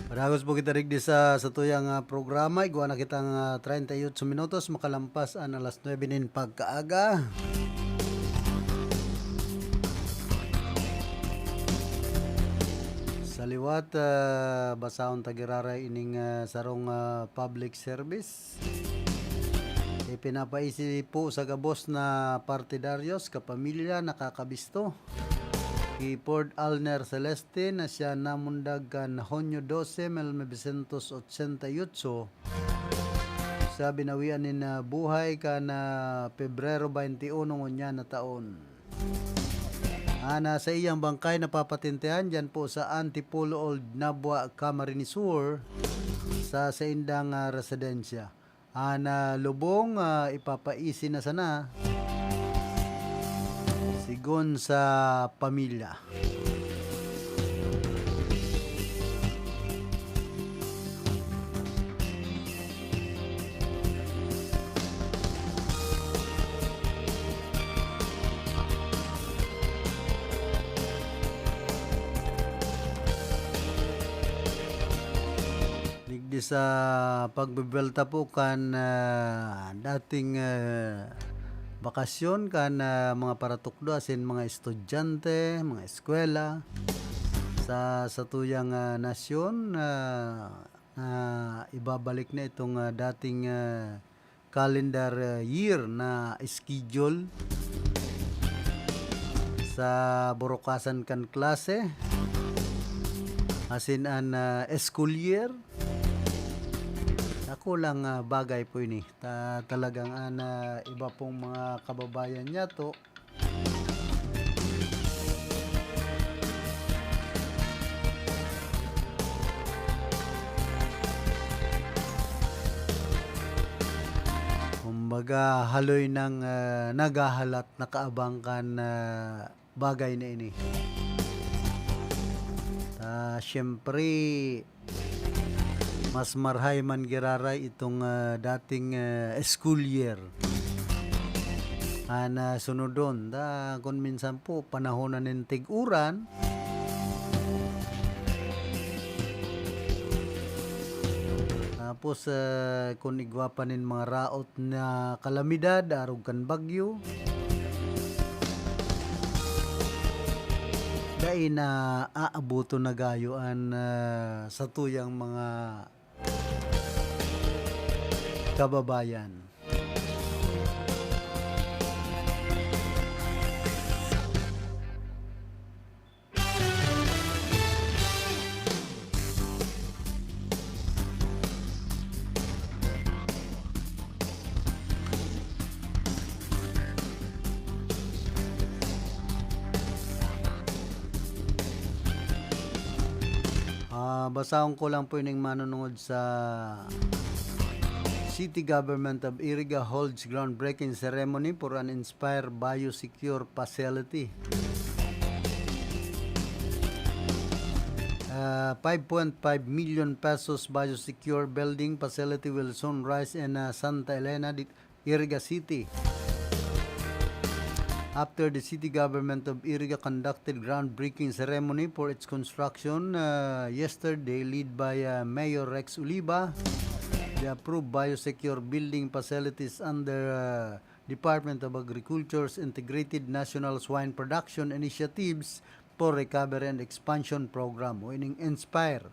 Padagos po kita digdi sa satuyang, ah, programa. Igwa na kitang, ah, treinta y ocho minutos makalampas an alas nuebe nin pagkaaga. Sa liwat, ah, basahon ta giraray ining, ah, sarong, ah, public service. Ipinapaisi po sa gabos na partidaryos, kapamilya, nakakabisto. Ki Ford Alner Celeste na siya namundag kan Hunyo dose, mil novecientos ochenta y ocho. Siya binawian nin, ah, buhay kan, ah, Pebrero baynte uno ngunyan na taon. An, ah, saiyang bangkay napapatentehan diyan po sa Antipolo Old Nabua, Camarines Sur, sa saindang, ah, residensya. An, ah, lubong, ah, ipapaisi na sana, sigon sa pamilya. Digdi sa pagbubuwelta po kan, ah, dating, ah, bakasyon kan, ah, mga paratukdo asin mga estudyante, mga eskwela sa satuyang, ah, nasyon, ah, na ibabalik na itong, ah, dating, ah, calendar, ah, year na schedule sa burukasan kan klase, asin an, ah, school year. Dakulang, ah, bagay po ini. Ta-, talagang an, ah, iba pong mga kababayan niyato, kumbaga, haloy nang, ah, naghahalat, nakaabang kan, ah, bagay na ini. Ta, siyempre, mas marhay man giraray itong, ah, dating, ah, school year. An, ah, sunodon, ta, kun minsan po, panahon na nin tig-uran. Tapos, ah, kun igwa pa nin mga raot na kalamidad, arog kan bagyo, dai na aaboton na gayo an, ah, satuyang mga kababayan. Ah, basahon ko lang po ining manunungod sa City Government of Iriga holds groundbreaking ceremony for an Inspire Biosecure facility. Uh, five point five million pesos biosecure building facility will soon rise in, uh, Santa Elena, Iriga City. After the city government of Iriga conducted groundbreaking ceremony for its construction, uh, yesterday, led by, uh, Mayor Rex Oliva, the approved biosecure building facilities under, uh, Department of Agriculture's Integrated National Swine Production Initiatives for Recovery and Expansion Program, o ining Inspire,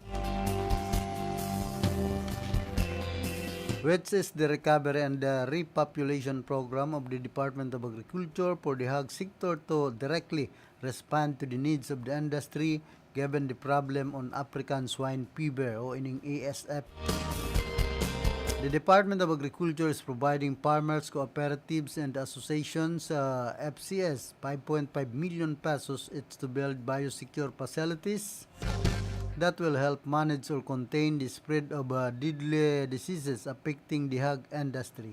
which is the Recovery and the Repopulation Program of the Department of Agriculture for the hog sector to directly respond to the needs of the industry given the problem on African Swine Fever, o ining A S F. The Department of Agriculture is providing farmers, cooperatives, and associations, uh, F C S, five point five million pesos each to build biosecure facilities that will help manage or contain the spread of, uh, deadly diseases affecting the hog industry.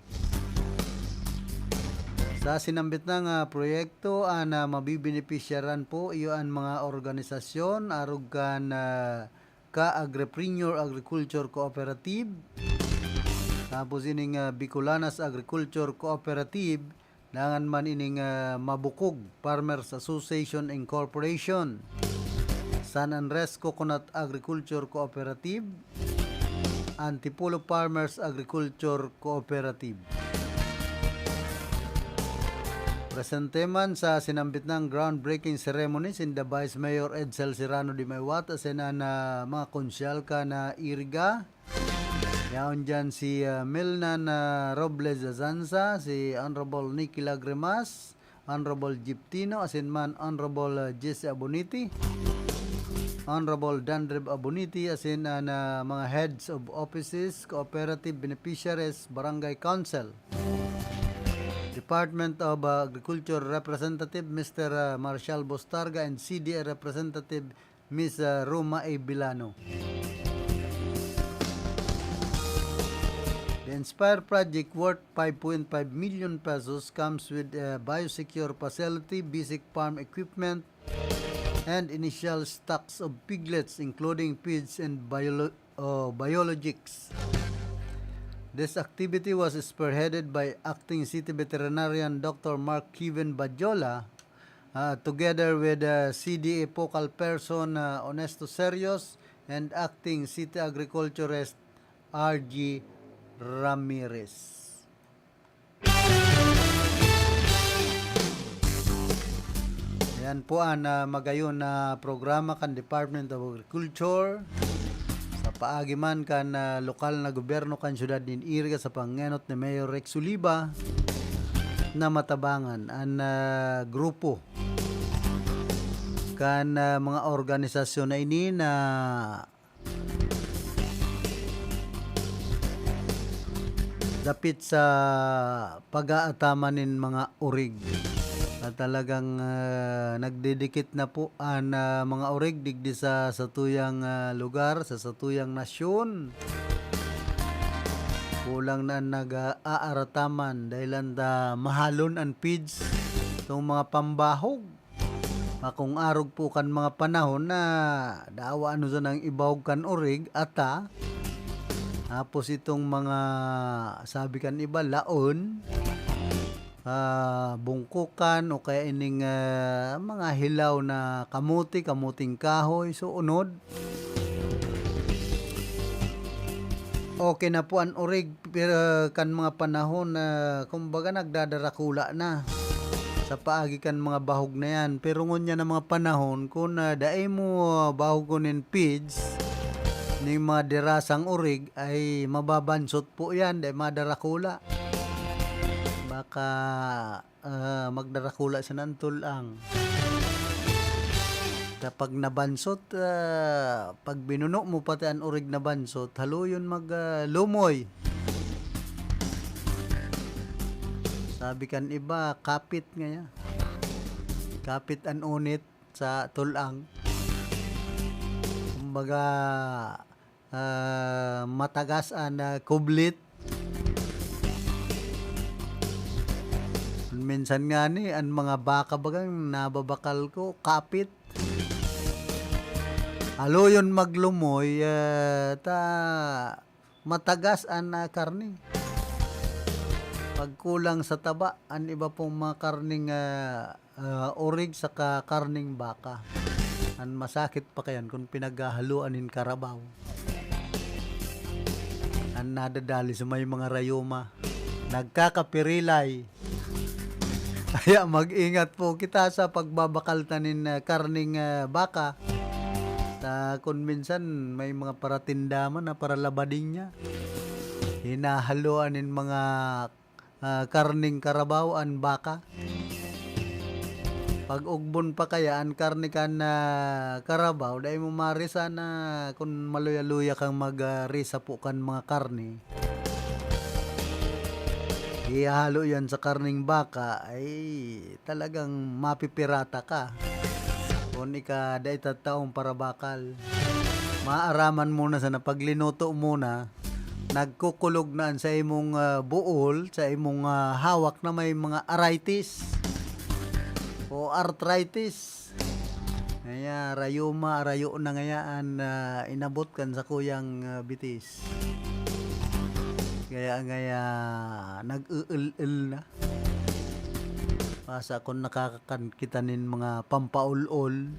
Sa sinambit na nga proyekto, an, ah, mabibenepisyaran po iyo an mga organisasyon arog kan, ah, Ka-Agripreneur Agriculture Cooperative, tapos ining, ah, Bicolanas Agriculture Cooperative, dangan man ining, ah, Mabukog Farmers Association Incorporation, San Andres Coconut Agriculture Cooperative, Antipolo Farmers Agriculture Cooperative. Presente man sa sinambit na groundbreaking ceremony sinda Vice Mayor Edsel Serrano de Maywat asin an, ah, mga konsyal kan IRGA. Yaon diyan si, ah, Milnan, ah, Robles Azanza, si Honorable Nicky Lagrimas, Honorable Jeep Tino, asin man Honorable, ah, Jesse Aboniti, Honorable Dandrib Aboniti, asin an, ah, mga heads of offices, cooperative beneficiaries, barangay council, Department of, ah, Agriculture Representative, Mister, ah, Marshall Bostarga, and C D A Representative, Miss, ah, Roma A. Bilano. The Inspire project, worth five point five million pesos, comes with a biosecure facility, basic farm equipment, and initial stocks of piglets, including feeds and biolo-, oh, biologics. This activity was spearheaded by Acting City Veterinarian Doctor Mark Kevin Badjola, ah, together with, ah, C D A focal person, ah, Onesto Serios, and Acting City Agriculturist R G Ramirez. Ayan po an, ah, magayon na programa kan Department of Agriculture sa paagi man kan, ah, lokal na gobyerno kan siyudad nin IRGA sa pangenot ni Mayor Rex Oliva na matabangan an, ah, grupo kan, ah, mga organisasyon na ini na dapit sa pag-aataman nin mga orig. At talagang, ah, nagdidikit na po an, ah, mga orig digdi sa satuyang, ah, lugar, sa satuyang nasyon. Kulang na an nag-aarataman dahilan ta mahalon an feeds, itong mga pambahog. Bakong arog po kan mga panahon na dawa ano sanang ibahog kan orig, ata. Tapos itong mga, sabi kan iba, laon, ah, bungkukan o kaya ining, ah, mga hilaw na kamote, kamuting kahoy. So, unod, okay na po an orig, pero kan mga panahon na, kumbaga, nagdadarakula na sa paagi kan mga bahog na yan. Pero ngunyan na mga panahon, kun, ah, dai mo, ah, bahogon nin feeds ning mga derasang orig, ay mababansot po yan, dai madarakula. Baka ah, magdarakula siya ng tulang. Kapag nabansot, ah, pag binuno mo pati an orig na bansot, haloyon mag, ah, lumoy. Sabi kan iba, kapit ngaya. Kapit an unit sa tulang. Kumbaga, ah, matagas an, ah, kublit. Minsan nga ni, an mga baka bagang nababakal ko, kapit. Haloyon maglumoy, ah, ta matagas an, ah, karne. Pagkulang sa taba, an iba pong mga karneng, ah, ah, orig saka karneng baka. An masakit pa kayan kun pinaghahaloan nin karabaw. An nadadali sa may mga rayuma, nagkakapirilay. Kaya mag-ingat po kita sa pagbabakal ta nin, ah, karneng, ah, baka. Ta kun minsan may mga paratinda man na paralabading niya. Hinahaloan nin mga ah, karneng karabaw an baka. Pag ugbon pa kaya an karne kan, ah, karabaw, dai mo marisa na kun maluya-luya kang mag, ah, risa po kan mga karne. Ihalo yan sa karneng baka, ay talagang mapipirata ka. Kun ika dai tattaong parabakal, maaraman mo na sana paglinuto mo na, nagkukulog na an sa imong, ah, buol, sa imong, ah, hawak na may mga aritis o arthritis. Kaya rayuma, rayo na ngayaan na inabot kan sakuyang, ah, bitis. Kaya, kaya nag-uul-ul na. Basta kung nakakakan kita nin mga pampaul-ol,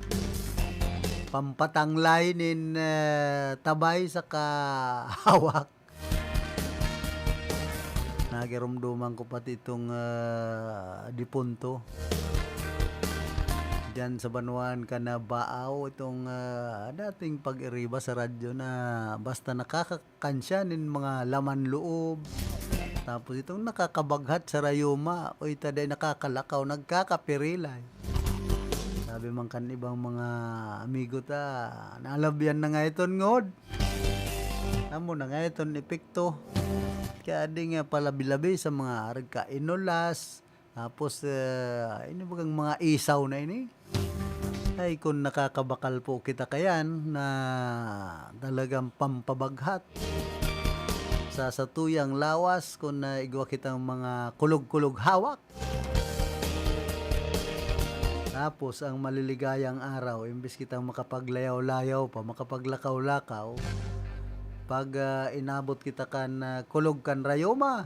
pampatanglay nin, eh, tabay saka hawak. Nagirumduman ko pati itong, ah, dipunto. Diyan sa banwaan kan Baao, itong, ah, dating pag-iriba sa radyo na basta nakaka- kan siya nin mga laman loob. Tapos itong nakakabaghat sa rayuma, uy, taday nakakalakaw, nagkakapirilay. Sabi man kan ibang mga amigo ta, "Nalabihan na nga iton, ngod. Amo na nga iton epekto." Kaya di nga palabi-labi sa mga arag kainulas, tapos, eh, ini bagang mga isaw na ini. Ay, kung nakakabakal po kita kayan na talagang pampabaghat sa satuyang lawas, kung, ah, igwa kitang mga kulog-kulog hawak. Tapos, ang maliligayang araw, imbis kitang makapaglayaw-layaw pa, makapaglakaw-lakaw, pag, ah, inabot kita kan, ah, kulog kan rayuma,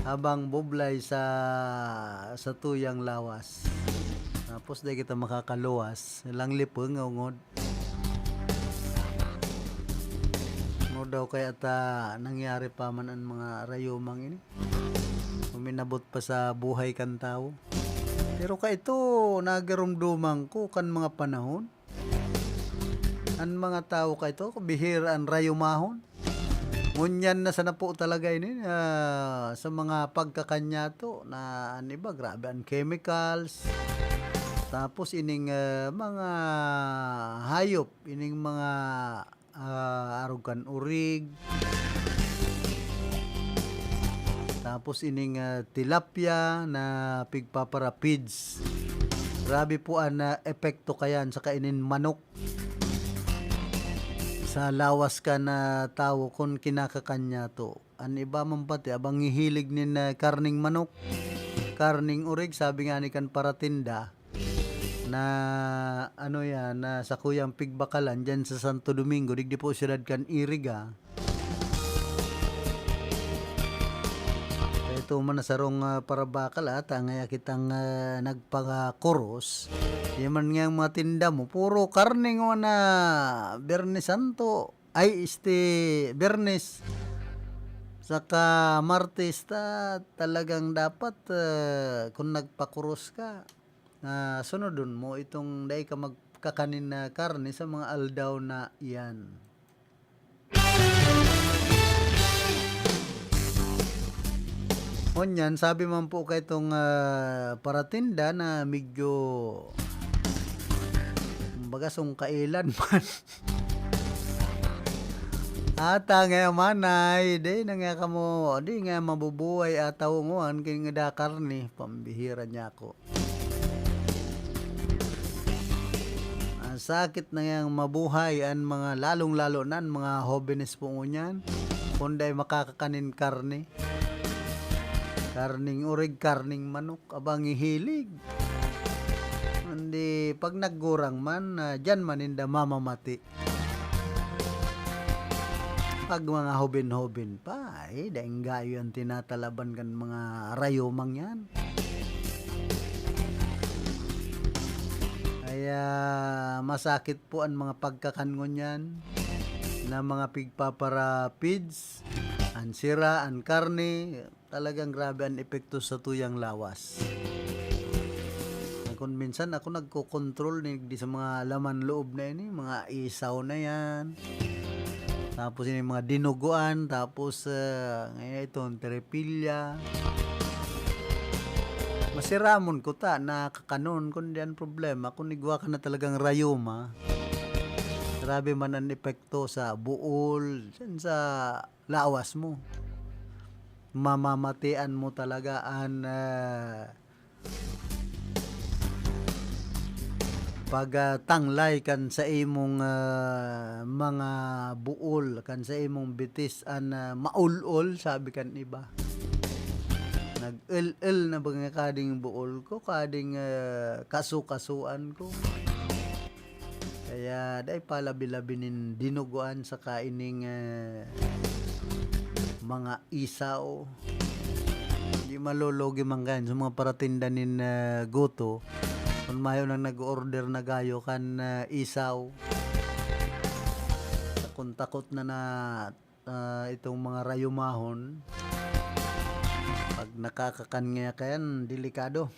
habang bublay sa, sa tuyang lawas. Tapos, di kita makakaluwas. Ilang lipong, ngod. Ngod daw kaya ta nangyari pa man ang mga rayumang ini. Uminabot pa sa buhay kan tawo. Pero kaito, nagarumduman ko kan mga panahon. An mga tawo kaito, bihira an rayumahon. Ngunyan na sana po talaga ini, ah, sa mga pagkakanyato na an iba, grabe an chemicals. Tapos ining, ah, mga hayop, ining mga, ah, arog kan urig. Tapos ining, ah, tilapia na pigpapara-feeds. Grabe po an, ah, epekto kayan sa kainin manok. Sa lawas kan tawo kun kinakakan niya to. An iba man pati, abang hihilig nin, ah, karning manok, karning urig, sabi nga ni kan paratinda na, ano yan, na sakuyang pigbakalan dyan sa Santo Domingo, digdi po siyudad kan Iriga. Kaya ito man na sarong, ah, parabakal ata, ngaya kitang, ah, nagpakakuros. Di man nga ang mga tinda mo, puro karne nga na Biyernes Santo. Ay, este, Biyernes. Saka Martes ta, talagang dapat, ah, kung nagpakuros ka, ah, sunodon mo itong dai ka magkakanin na karne sa mga aldaw na iyan. Ngunyan, sabi man po kaitong, ah, paratinda na medyo, kumbaga, sungkailan man. Ata nga manay, di na nga kamo, di nga mabubuhay ataw nguan, kaya nga da karne, pambihira niya ako. Ang sakit na yang mabuhay an mga, lalong-lalo na an mga hobenes po ngunyan, kung dai makakakanin karne. Karning urig, karning manok, abang hihilig. Hindi, pag naggurang man, ah, diyan man ninda mamamati. Pag mga hoben-hoben pa, eh, daing gayo ang tinatalaban kan mga rayomang yan. Kaya masakit po ang mga pagkakan ngunyan na mga pigpapara-feeds, an sira, an karne, talagang grabe an epekto sa tuyang lawas. Kung minsan ako nagkokontrol ni, di sa mga laman loob na ini, mga isaw na yan. Tapos ini mga dinuguan, tapos, ah, ngayon itong terepilya. Masiramon ko ta, nakakanon, kundi ang problema, kung igwa ka na talagang rayuma, grabe man ang epekto sa buol, yan sa lawas mo. Mamamatian mo talaga an, ah, pag, ah, tanglay kan sa imong, ah, mga buol, kan sa imong bitis an, ah, maul-ol, sabi kan iba. Nag-el-el na ba nga kading buol ko, kading, ah, kasu-kasuan ko. Kaya dai palabi-labi nin dinugoan saka ining, ah, mga isaw. Di malulugi man kayan sa mga paratinda nin, ah, guto. Kun mayo nang nag-order na gayo kan, ah, isaw. Takon-takot na na, ah, itong mga rayumahon. Pag nakakakan ngaya kayan, delikado.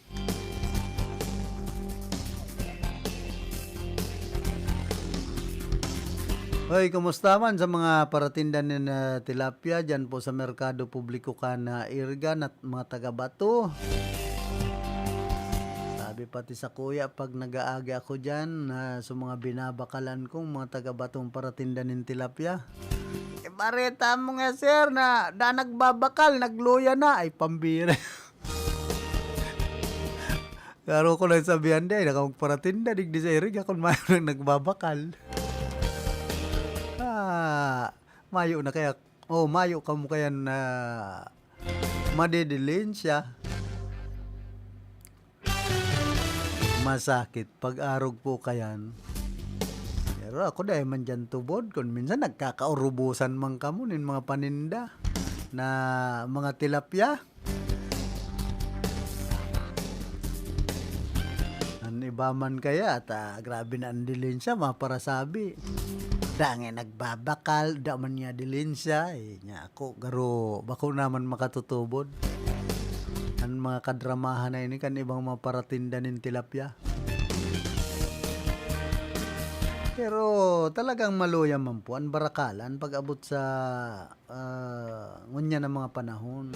Hoy, kumusta man sa mga paratinda nin, ah, tilapia diyan po sa Merkado Publiko kan, ah, Iriga na mga taga-Bato? Sabi pati sa kuya, pag nag-aagi ako diyan, ah, sa mga binabakalan kong mga taga-Batong paratinda nin tilapia, "Ibareta mo nga, sir, na da nagbabakal, nagluya na." Ay, pambira. Garo ko lang sabihan, "Di, ay, naka magparatinda, digdi sa Iriga, kun mayo nang nagbabakal." Ah, mayo na kaya, oh, mayo kamo kaya na madidilin siya. Masakit pag-arog po kayan. Pero ako dai man diyan tubod, kun minsan nagkakaurubosan man kamo nin mga paninda na mga tilapia. An iba man kaya, ta, grabe na an dilin siya, maparasabi. Da nga nagbabakal, da man niya dilin siya. Eh, nya ako, garo, bako naman makatutubod. An mga kadramahan na ini kan ibang mga paratinda nin tilapia. Pero talagang maluya man po an barakalan pag-abot sa ah, ngunyan na mga panahon.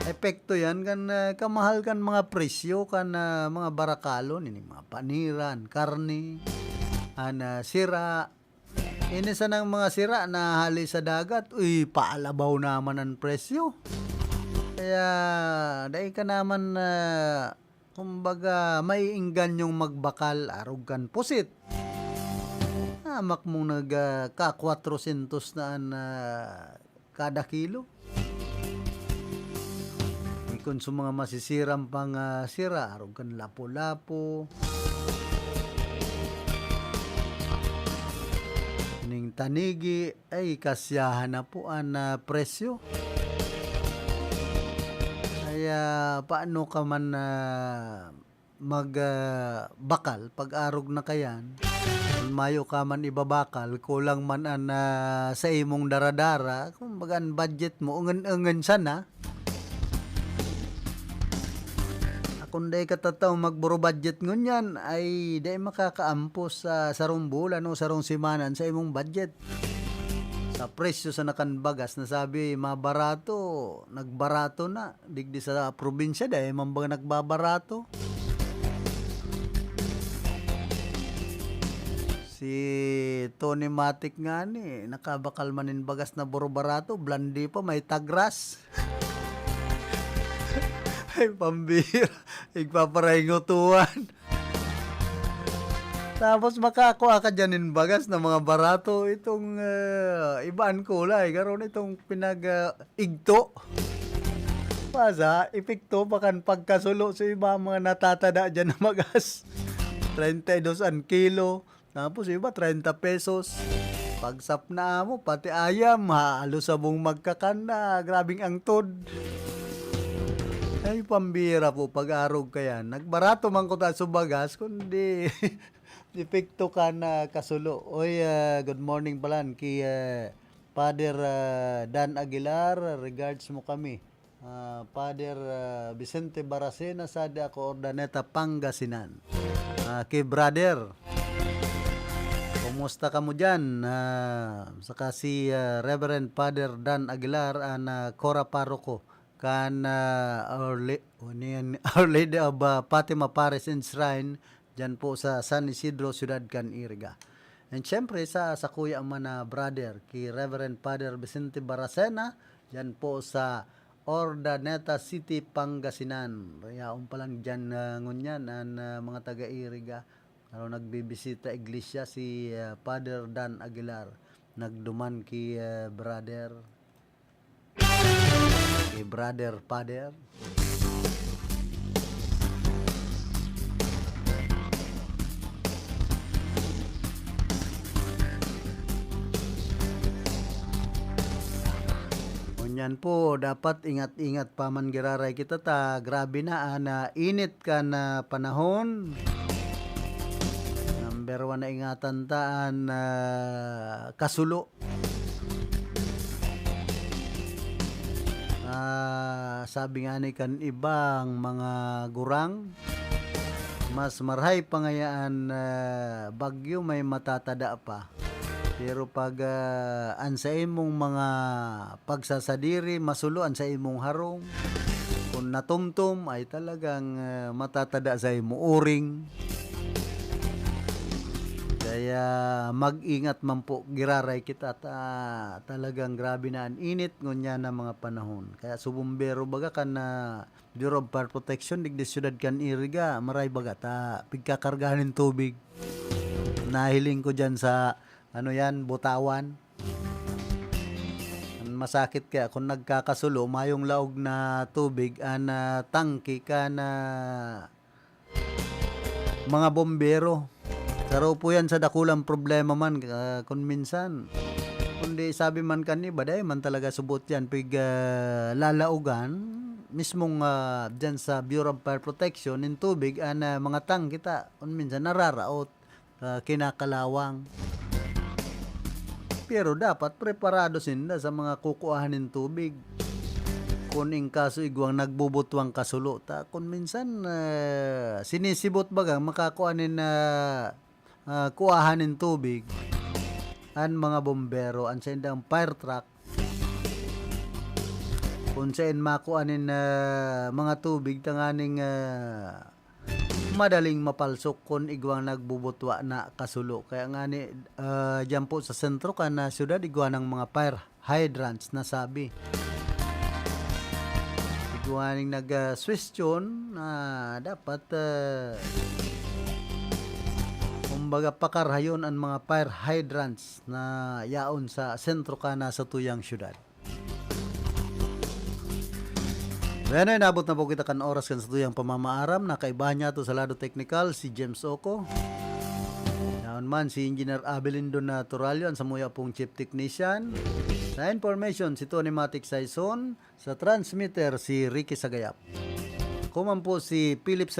Epekto yan kan, ah, kamahal kan mga presyo kan, ah, mga barakalon, ini mga paniran, karne, an, ah, sira. Ini sanang mga sira na hali sa dagat, uy, paalabaw naman an presyo. Kaya dai ka naman, ah, kumbaga, maiingganyong magbakal arog kan pusit. Hamak mong nag, ah, ka kwatrosyentos na an, ah, kada kilo. Kun sa mga masisiran pang, ah, sira, arog kan lapu-lapu, ning tanigi, ay, kasyahan na po an, ah, presyo. Kaya paano ka man, ah, mag, ah, bakal pag arog na kayan? Kun mayo ka man ibabakal, kulang man an, ah, sa imong daradara, kumbaga an budget mo, engen-engen sana. Kun dai ka tataw magburo budget ngunyan, ay dai makakaampos sa sarong bulan o sarong semana sa imong budget. Sa presyo sa nakan bagas, nasabi mabarato, nagbarato na. Digdi sa probinsya, dai man baga nagbabarato. Si Tony Matic ngani, nakabakal man nin bagas na buro barato, blandi pa, may tagras. Ay, pambira. Igpaparaingotuan. Tapos makakua ka diyan nin bagas na mga barato. Itong, ah, iba an kulay. Karon itong pinag, ah, igto. Pasa, epekto pa kan pagkasulo sa iba mga natatada diyan na bagas. Treinta y dos an kilo. Tapos iba, treinta pesos. Pagsapna mo, pati ayam, halos sabong magkakan na. Grabing angtod. Ay, pambira po, pag-arog ka yan. Nagbarato man ko ta sa bagas, kundi epekto ka na kasulo. Oy, ah, good morning pala ki, ah, Father, ah, Dan Aguilar. Regards mo kami. Ah, Father, ah, Vicente Baracena, sa di ako, Urdaneta, Pangasinan. Ah, ki brother, kumusta kamo diyan? Ah, saka si, ah, Reverend Father Dan Aguilar, an, ah, Cora Paroko, kan, ah, Our La-, ano yan? Our Lady of, ah, Fatima Parish and Shrine, diyan po sa San Isidro, Siyudad kan Iriga. And syempre, sa, sa kuya man na brother, ki Reverend Father Vicente Baracena, diyan po sa Urdaneta City, Pangasinan. Yaon pa lang diyan, ah, ngunyan, an, ah, mga taga-Iriga. Araw nagbibisita iglesia si, ah, Father Dan Aguilar. Nagduman ki, ah, brother. Ki brother, Father. Ngunyan po, dapat ingat-ingat pa man giraray kita ta grabe na an, ah, init kan, ah, panahon. Number one na ingatan ta an, ah, kasulo. Ah, sabi ngani kan ibang mga gurang, mas marahay pa ngaya an, ah, bagyo may matatada pa. Pero pag, ah, an sa imong mga pagsasadiri, masulo an sa imong harong, kun natumtom, ay talagang, ah, matatada sa imo uring. Kaya mag-ingat man po, giraray kita ta talagang grabe na an init ngunyan na mga panahon. Kaya sa bumbero baga kan, ah, Bureau of Fire Protection, digdi siyudad kan Iriga, maray baga ta pigkakargahan nin tubig. Nahiling ko diyan sa, ano yan, Butawan. An masakit kaya kun nagkakasulo, mayong laog na tubig an, ah, tangke kan, ah, mga bombero. Saro po yan sa dakulang problema man, ah, kun minsan. Kundi sabi man kan iba, dai man talaga subot yan, pig, ah, lalaogan. Mismong, ah, dyan sa Bureau of Fire Protection, nin tubig, an, ah, mga tangke ta, kun minsan nararaot, ah, kinakalawang. Pero dapat preparado sinda sa mga kukuahan nin tubig. Kun in kaso igwang nagbubutwang kasulo ta, kun minsan, ah, sinisibot baga makakua nin, ah, ah, kuahan nin tubig an mga bombero, an saindang fire truck. Kun saen makua nin, ah, mga tubig tanganing, ah, madaling mapalsok kun igwang nagbubutwa na kasulo. Kaya ngani, ah, diyan po sa sentro kan, ah, syudad, igwa ng mga fire hydrants na sabi. Igwa ning nag, ah, suwestyon na dapat, ah, kumbaga, pakarhayon an mga fire hydrants na yaon sa sentro kan, ah, satuyang syudad. Bueno, inabot na po kita kan oras kan satuyang pamamaaram. Nakaibahan niya to sa lado teknikal, si James Oco. Yaon man, si Engineer Abelindo Naturalio, an samuya pong chief technician. Sa information, si Tony Matic Saison. Sa transmitter, si Ricky Sagayap. Ako man po si Philip